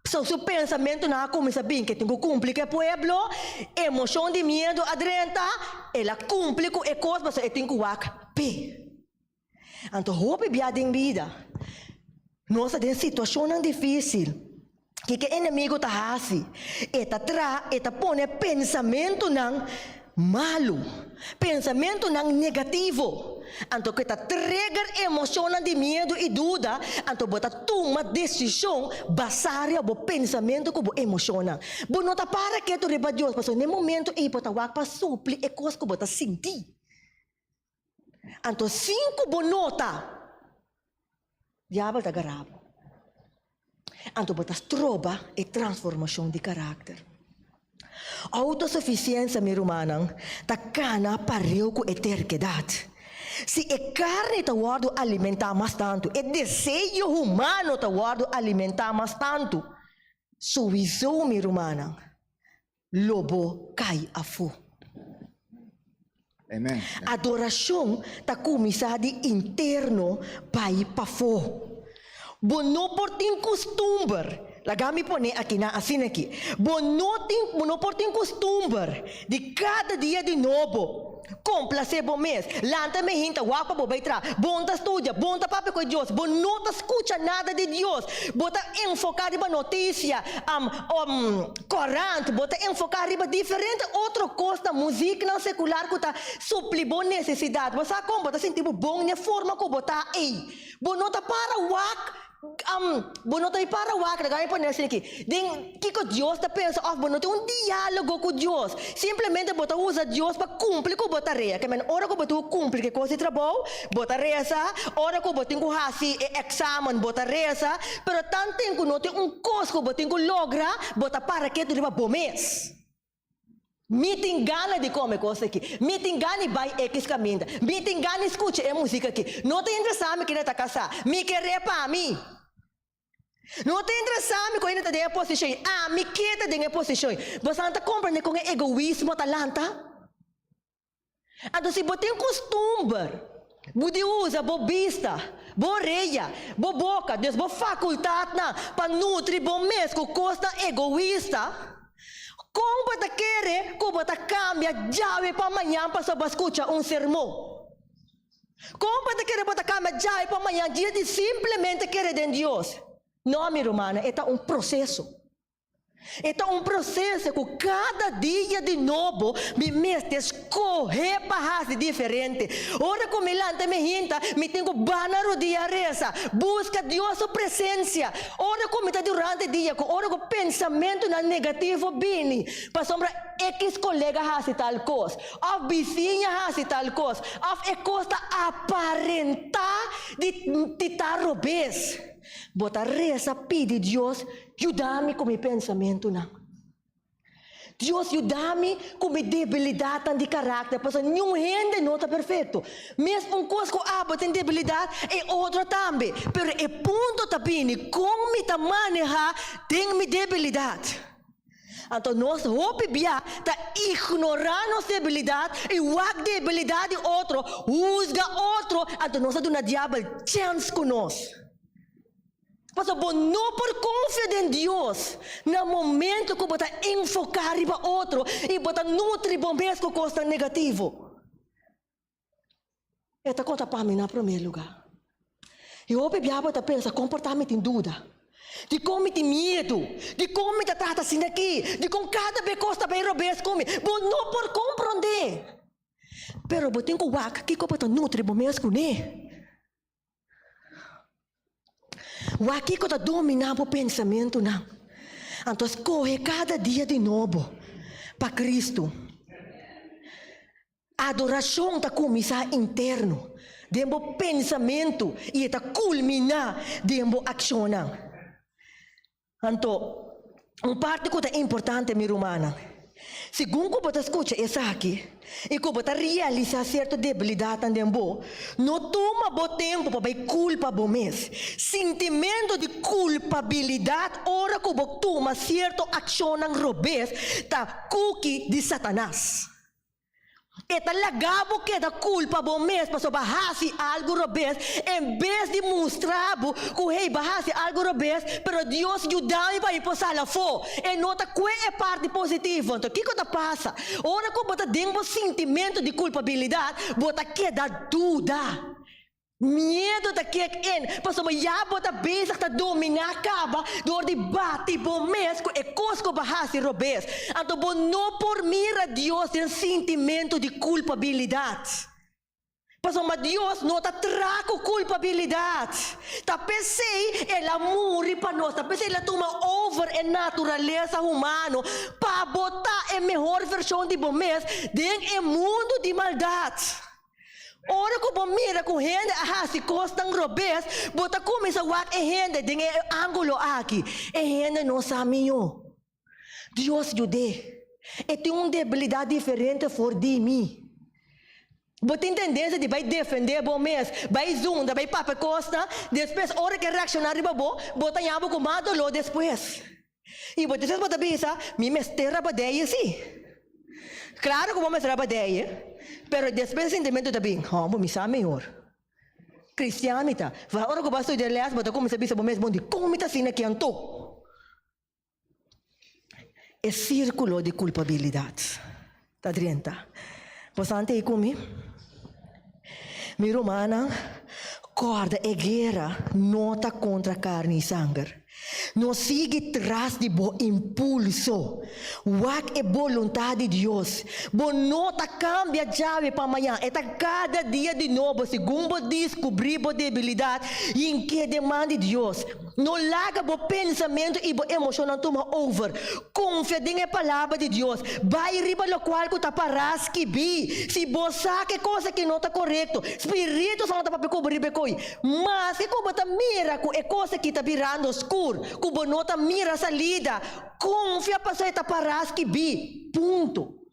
So su pensamentunan a kuminsá bin ke tin ku kumpli ku e pueblo, emoshon di miedu a drenta, el a kumpli ku e kos pasobra e tin ku wak p'e. Anto hopi bia den bida nos ta den situashonnan difísil, kiko e enemigu ta hasi? E ta traha, e ta pone pensamentunan malu, pensamentunan negativo, anto ku ta trigger emoshonnan di miedu i duda, anto bo ta tuma desishon basá riba bo pensamentu ku bo emoshonnan. Bo no ta para ketu riba Dios, pasobra na e momentu ei bo ta wak pa supli e kos ku bo ta sinti. Anto sin ku bo nota, diabel ta gara bo. Anto bo ta stroba e transformashon di karakter. Outosufisiensia, mi rumannan, ta kana pareu ku e terkedat. Si e karni ta wòrdu alimentá mas tantu, e deseo humano ta wòrdu alimentá mas tantu, souiso, mi rumannan, lo bo kai afó. Amen. Adorashon ta kuminsá di interno bai pafó. Bo no por tin kustumber, laga mi pone akinan asina aki, bo no tin, bo no por tin kustumber di kada dia di nobo komplasé bo mes, lanta mehinta, wak pa bo bai traha, bo no ta studia, bo no ta papia ku e Dios, bo no ta skucha nada di Dios, bo ta enfoká riba notisia, Korant, bo ta enfoká riba diferente otro kosnan, muziknan sekular ku ta supli bo nesesidat. Bo sa kon bo ta sinti bo bon n'e forma ku bo ta ei. Bo no ta para wak, bo no ta para wak, laga mi pone asina aki, den kiko Dios ta pensa òf bo no tin un diálogo ku Dios. Simplemente bo ta usa Dios pa kumpli ku bo tarea. Ke men ora ku bo tin ku kumpli ku e kos di trabou, bo ta resa, ora ku bo tin ku hasi e eksamen, bo ta resa, Pero tanten ku no tin un kos ku bo tin ku logra, bo ta para ketu riba bo mes. Mi tin gana di kome kos aki. Mi tin gana di bai ekis kaminda. Mi tin gana di skucha e musik aki. No ta interesá mi kende ta kasá. Mi ke repa mi. No ta interesá mi ku hende ta den e posishon. Ami ke ta den e posishon. Bo sa ta komprende kon e egoismo ta lanta? Anto si bo tin kustumber, bo di usa bo bista, bo oreya, bo boka, dus bo fakultatnan pa nutri bo mes ku kosnan egoista, kon bo ta kere ku bo ta kambia djawe pa mañan pasobra bo a skucha un sermon? Kon bo ta kere bo ta kambia djawe pa mañan djis di simplemente kere den Dios? No, mi rumannan, e ta un proseso. E ta un proseso ku kada dia di nobo mi mester skohe pa hasi diferente. Ora ku mi lanta mi hinta, mi tin ku ba na rudia resa, buska Dios su presensia. Ora ku mi ta durante dia ku ora ku pensamentunan negativo bini, pasobra X kolega hasi tal kos, òf bisiña hasi tal kos, òf e kos ta aparentá di ta robes. Bo ta resa pidi Dios yuda mi ku mi pensamentunan. Dios yuda mi ku mi debilidatnan di karakter, pasobra niun hende no ta perfekto. Mes un kos ku abo tin debilidat, e otro tambe. Pero e punto ta bini kon mi ta manehá den mi debilidat. Anto nos hopi bia ta ignorá nos debilidat i wak debilidat di otro, husga otro, anto nos ta duna diabel chèns ku nos. Pasobra bo no por konfia den Dios na momento ku bo ta enfoká riba otro i bo ta nutri bo mes ku kosnan negativo. E ta konta pa mi na promé lugá. I hopi bia bo ta pensa kon por ta mi tin duda, dikon mi tin miedu, dikon mi ta trata asina aki, dikon kada be kos ta bai robes ku mi. Bo no por komprondé. Pero bo tin ku wak kiko bo ta nutri bo mes kuné. Wak kiko ta dominá bo pensamentunan. Anto skohe kada dia di nobo pa Kristu. Adorashon ta kuminsá interno, den bo pensamentu i e ta kulminá den bo akshonnan. Anto, un parti ku ta importante, mi rumannan, segun ku bo ta skucha esaki i ku bo ta realisá sierto debilidatnan den bo, no tuma bo tempu pa bai kulpa bo mes. Sintimentu di kulpabilidat ora ku bo tuma sierto akshonnan robes ta kuki di Satanas. E ta laga bo keda kulpa bo mes pasobra bo a hasi algu robes en bes di mustra bo ku hey bo a hasi algu robes pero Dios yuda mi pa mi por sali afó. E no ta kue e parti positivo. Anto kiko ta pasa? Ora ku bo ta den bo sintimentu di kulpabilidat bo ta keda duda. Miedu ta kick in, pasobra ya bo ta bezig ta dominá kaba dor di bati bo mes ku e kos ku bo hasi robes. Anto bo no por mira Dios den sintimentu di kulpabilidat. Pasobra Dios no ta tra ku kulpabilidat. Ta p'esei El a muri pa nos, ta p'esei El a tuma over e naturalesa humano pa bo ta e mehor vershon di bo mes den e mundu di maldat. Ora ku bo mira ku hende a hasi kosnan robes, bo ta kuminsá wak e hende den e ángulo aki, E hende no sa mihó. Dios yud'é. E tin un debilidat diferente for di mi. Bo tin tendensia di bai defendé bo mes, bai zunda, bai papia kosnan, despues ora ke reakshoná riba bo, bo ta haña bo ku mas doló despues. I bo despues bo ta bisa, Mi mester rabadeye si. Klaro ku bo mester rabadeye, pero despues e sintimentu ta bin, Hòmber, mi sa mehor. Kristian mi ta. Ora ora ku bo a studia lès, bo ta kuminsá bisa bo mes, Bon, dikon mi ta asina aki anto? E sírkulo di kulpabilidat ta drenta. Bo sa ante ei ku mi? Mi rumannan, kòrda e guera no ta kontra karni i sanger. No sigui tras di bo impulso. Wak e boluntat di Dios. Bo no ta kambia djawe pa mañan, e ta kada dia di nobo segun bo diskubrí bo debilidat i ink'é den man di Dios. No laga bo pensamentu i bo emoshonnan tuma over. Konfia den e Palabra di Dios. Bai riba lokual ku ta pará skibí. Si bo sa ku e kos aki no ta korekto, Spiritu Santu ta papia ku bo riba e koi. Maske ku bo ta mira ku e kos aki ta birando skur, ku bo no ta mira salida, konfia pasobra e ta pará skibí. Punto.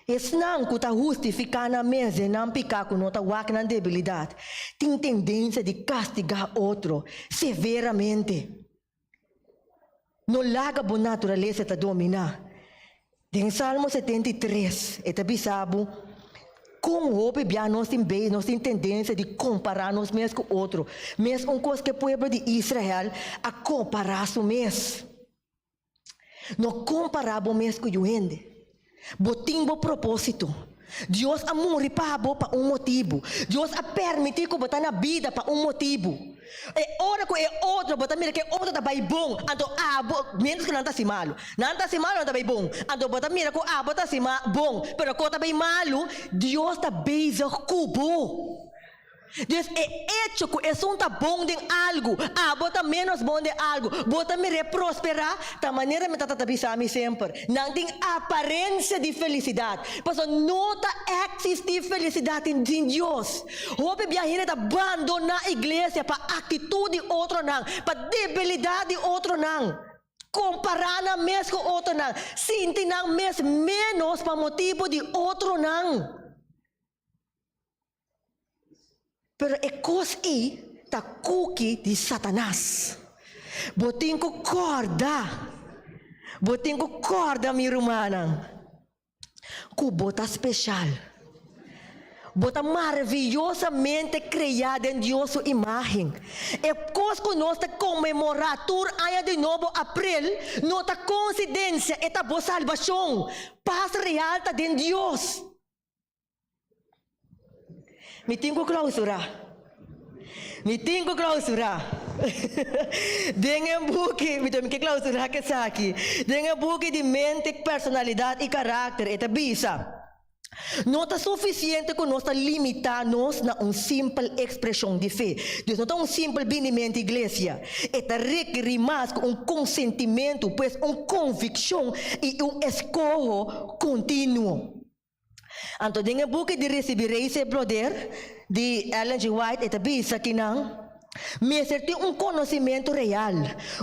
Esnan ku ta hustifiká nan mes den nan piká ku no ta wak nan debilidat, tin tendensia di kastigá otro severamente. No laga bo naturalesa ta dominá. Den Salmo 73 e ta bisa bo kon hopi bia nos tin bei nos tin tendensia di kompará nos mes ku otro. Mes un kos ku e pueblo di Israel a kompará su mes. No kompará bo mes ku yu hende. Bo tin bo propósito. Dios a muri pa bo pa un motibu. Dios a permití ku bo ta na bida pa un motibu. E ora ku e otro, bo ta mira ku e otro ta bai bon, anto abo, miéntras ku nan ta hasi malu. Nan ta hasi malu, nan ta bai bon. Anto bo ta mira ku abo ta hasi bon, pero ku ta bai malu, Dios ta bezig ku bo. Dus e echo ku esun ta bon den algu, abo ta ménos bon den algu, bo ta mir'é prosperá, ta manera mi tata ta bisa mi semper, nan tin aparensia di felisidat, pasobra no ta eksistí felisidat sin Dios. Hopi bia hende ta bandoná iglesia pa aktitut di otronan, pa debilidat di otronan, kompará nan mes ku otronan, sinti nan mes ménos pa motibu di otronan. Pero e kos ei ta kuki di Satanas. Bo tin ku kòrda, bo tin ku kòrda mi rumannan, ku bo ta speshal. Bo ta maraviyosamente kreá den Dios su imágen. E kos ku nos ta konmemorá tur aña di nobo aprel no ta konsidensia, e ta bo salbashon. Pas real ta den Dios. Mi tin ku klausurá. Mi tin ku klausurá. Den e buki, mi ta mi ke klausurá ku esaki. Den e buki di Mente, Personalidat i Karakter e ta bisa, No ta sufisiente ku nos ta limitá nos na un simpel ekspreshon di fe. Dios no ta un simpel binimento iglesia. E ta rekerí mas ku un konsentimentu, pues un konvikshon i un eskoho kontinuo. Anto den e buki di Recibiréis e Poder di Ellen G. White e ta bisa ki nan mester tin un conocimento real,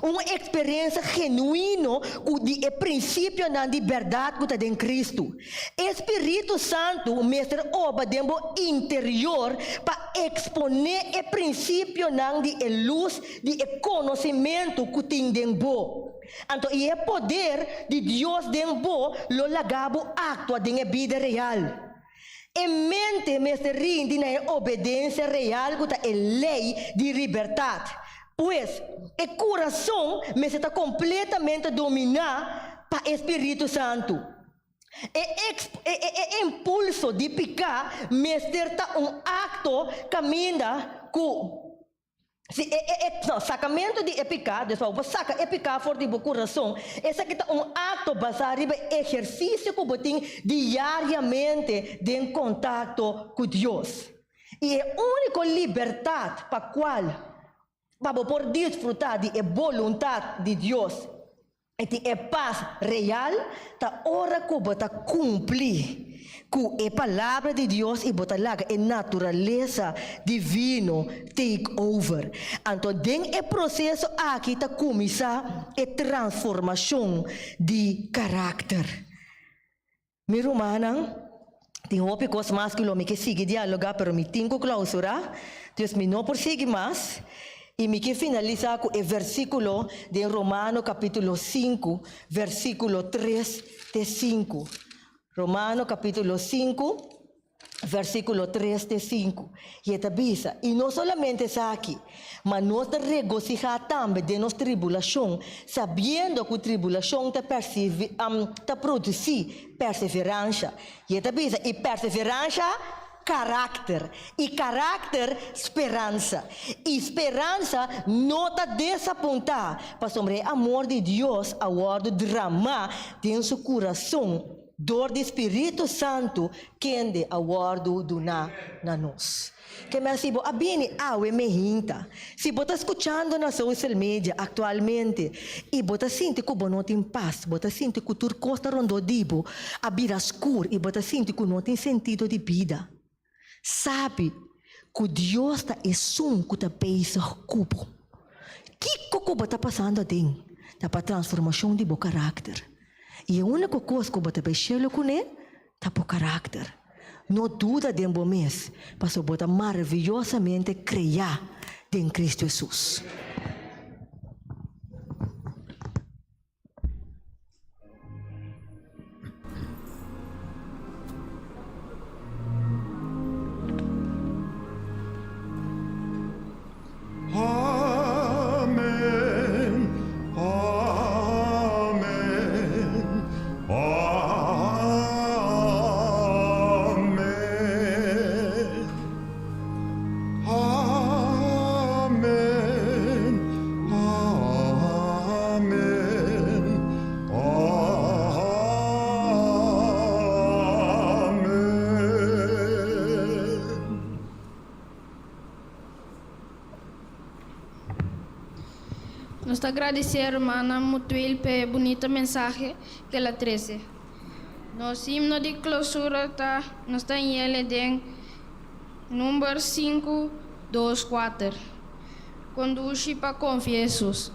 un experiencia genuino cu di e principionan di berdad cu ta den Cristo. E Spiritu Santu mester oba den bo interior pa expone e principionan di e luz di e conocimento cu tin den bo. Anto i e poder di Dios den bo lo laga bo aktua den e bida real. E mente mester rindi na e obedensia real ku ta e lei di libertat. Pues, e kurason mester ta kompletamente dominá pa e Spiritu Santu. E e impulso di piká mester ta un akto kaminda ku. Si e e e no, sakamentu di e piká, dus pa bo por saka e piká for di bo kurason, esaki ta un akto basá riba e ehersisio ku bo tin diariamente den kontakto ku Dios. I e úniko libertat pa kual pa bo por disfrutá di e boluntat di Dios E tin e pas real ta ora ku bo ta kumpli ku e Palabra di Dios i bo ta laga e naturalesa divino take over. Anto den e proseso aki ta kuminsá e transformashon di karakter. Mi rumannan, tin hopi kos mas ku lo mi ke sigui dialogá, pero mi tin ku klausurá, dus mi no por sigui mas, i mi ke finalisá ku e versíkulo den Romano kapítulo sinku, versíkulo tres te sinku. Romano kapítulo sinku. Versíkulo tres te sinku, i e ta bisa, I no solamente esaki, ma nos ta regosihá tambe den nos tribulashon, sabiendo ku tribulashon ta ta produsí perseveransha. I e ta bisa, I perseveransha, karakter, i karakter, speransa. I speransa no ta desapuntá, pasobra e amor di Dios a wòrdu dramá den su kurason. Dor di Spiritu Santu kende a wòrdu duná na nos. Ke men si bo a bini awe mehinta, si bo ta skuchando na social media aktualmente i bo ta sinti ku bo no tin pas, bo ta sinti ku tur kos ta rondó di bo a bira skur i bo ta sinti ku no tin sentido di bida, sabi ku Dios ta esun ku ta bezig ku bo. Kiko ku bo ta pasando aden ta pa transformashon di bo karakter. I e úniko kos ku bo ta bai shelu kuné ta bo karakter. No duda den bo mes, pasobra bo ta maraviyosamente kreá den Kristu Hesus. Amen, amen, amen. Amen. Nos ta gradisí hermana Mutuil pa e bunita mensahe ku el a trese. Nos himno di klousura ta Nos ta yele den number sinku dos kuater. Kondushi pa konfia Hesus.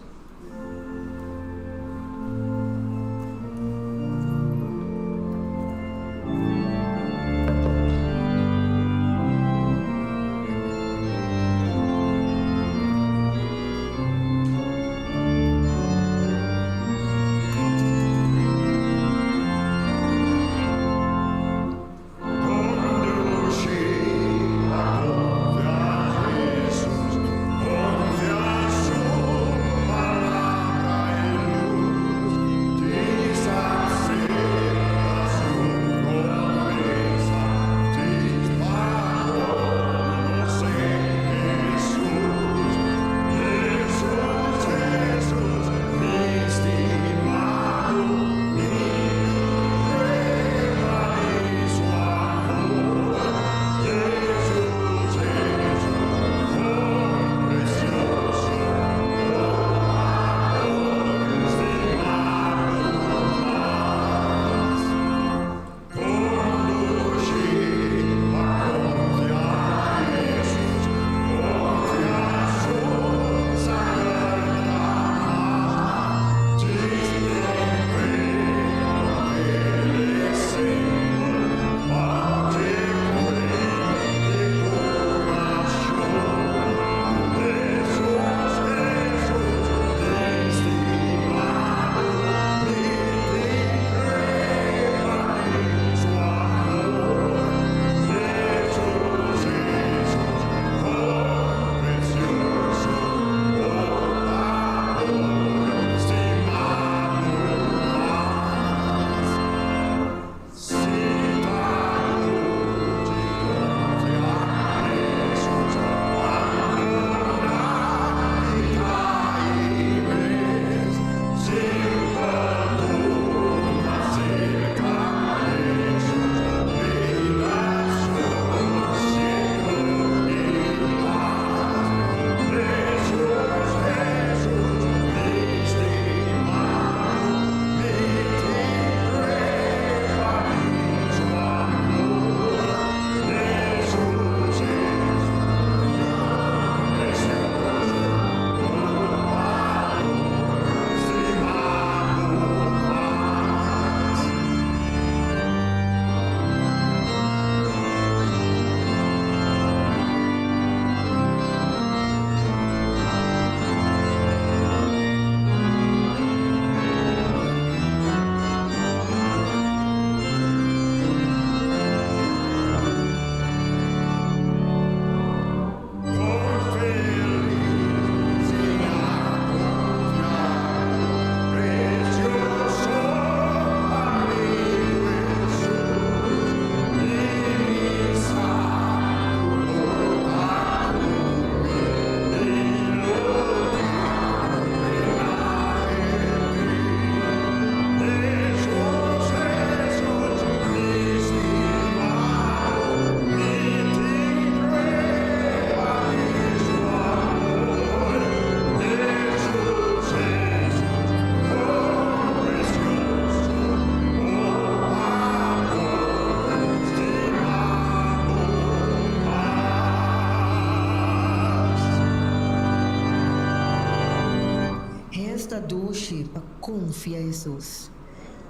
Esta dushi pa konfia Hesus.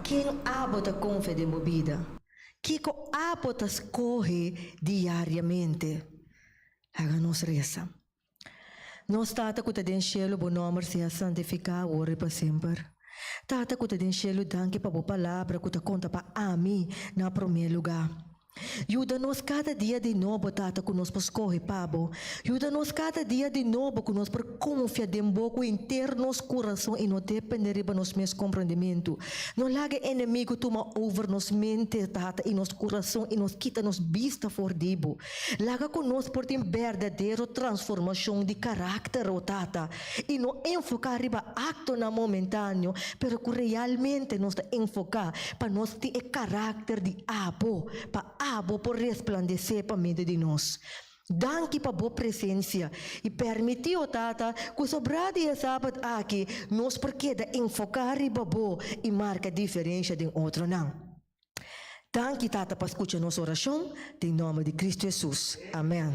Ken abo ta konfia den bo bida? Kiko abo ta skohe diariamente? Laga nos resa. Nos Tata ku ta den shelu, bo nòmber sea santifiká awor i pa semper. Tata ku ta den shelu, danki pa bo palabra ku ta konta pa ami na promé lugá. Yuda nos kada dia di nobo, Tata, ku nos por skohe pa bo. Yuda nos kada dia di nobo ku nos por konfia den bo ku henter nos kurason i no dependé riba nos mes komprendementu. No laga e enemigu tuma over nos mente, Tata, i nos kurason i nos kita nos bista for di bo. Laga ku nos por tin berdadero transformashon di karakter, o Tata, i no enfoká riba aktonan momentáneo, pero ku realmente nos ta enfoká pa nos tin e karakter di Abo, pa Abo por resplandesé pa medio di nos. Danki pa bo presensia i permití, o Tata, ku sobrá di e sabat aki nos por keda enfoká riba bo i marka diferensha den otronan. Danki, Tata, pa skucha nos orashon, den nòmber di Kristu Hesus. Amèn.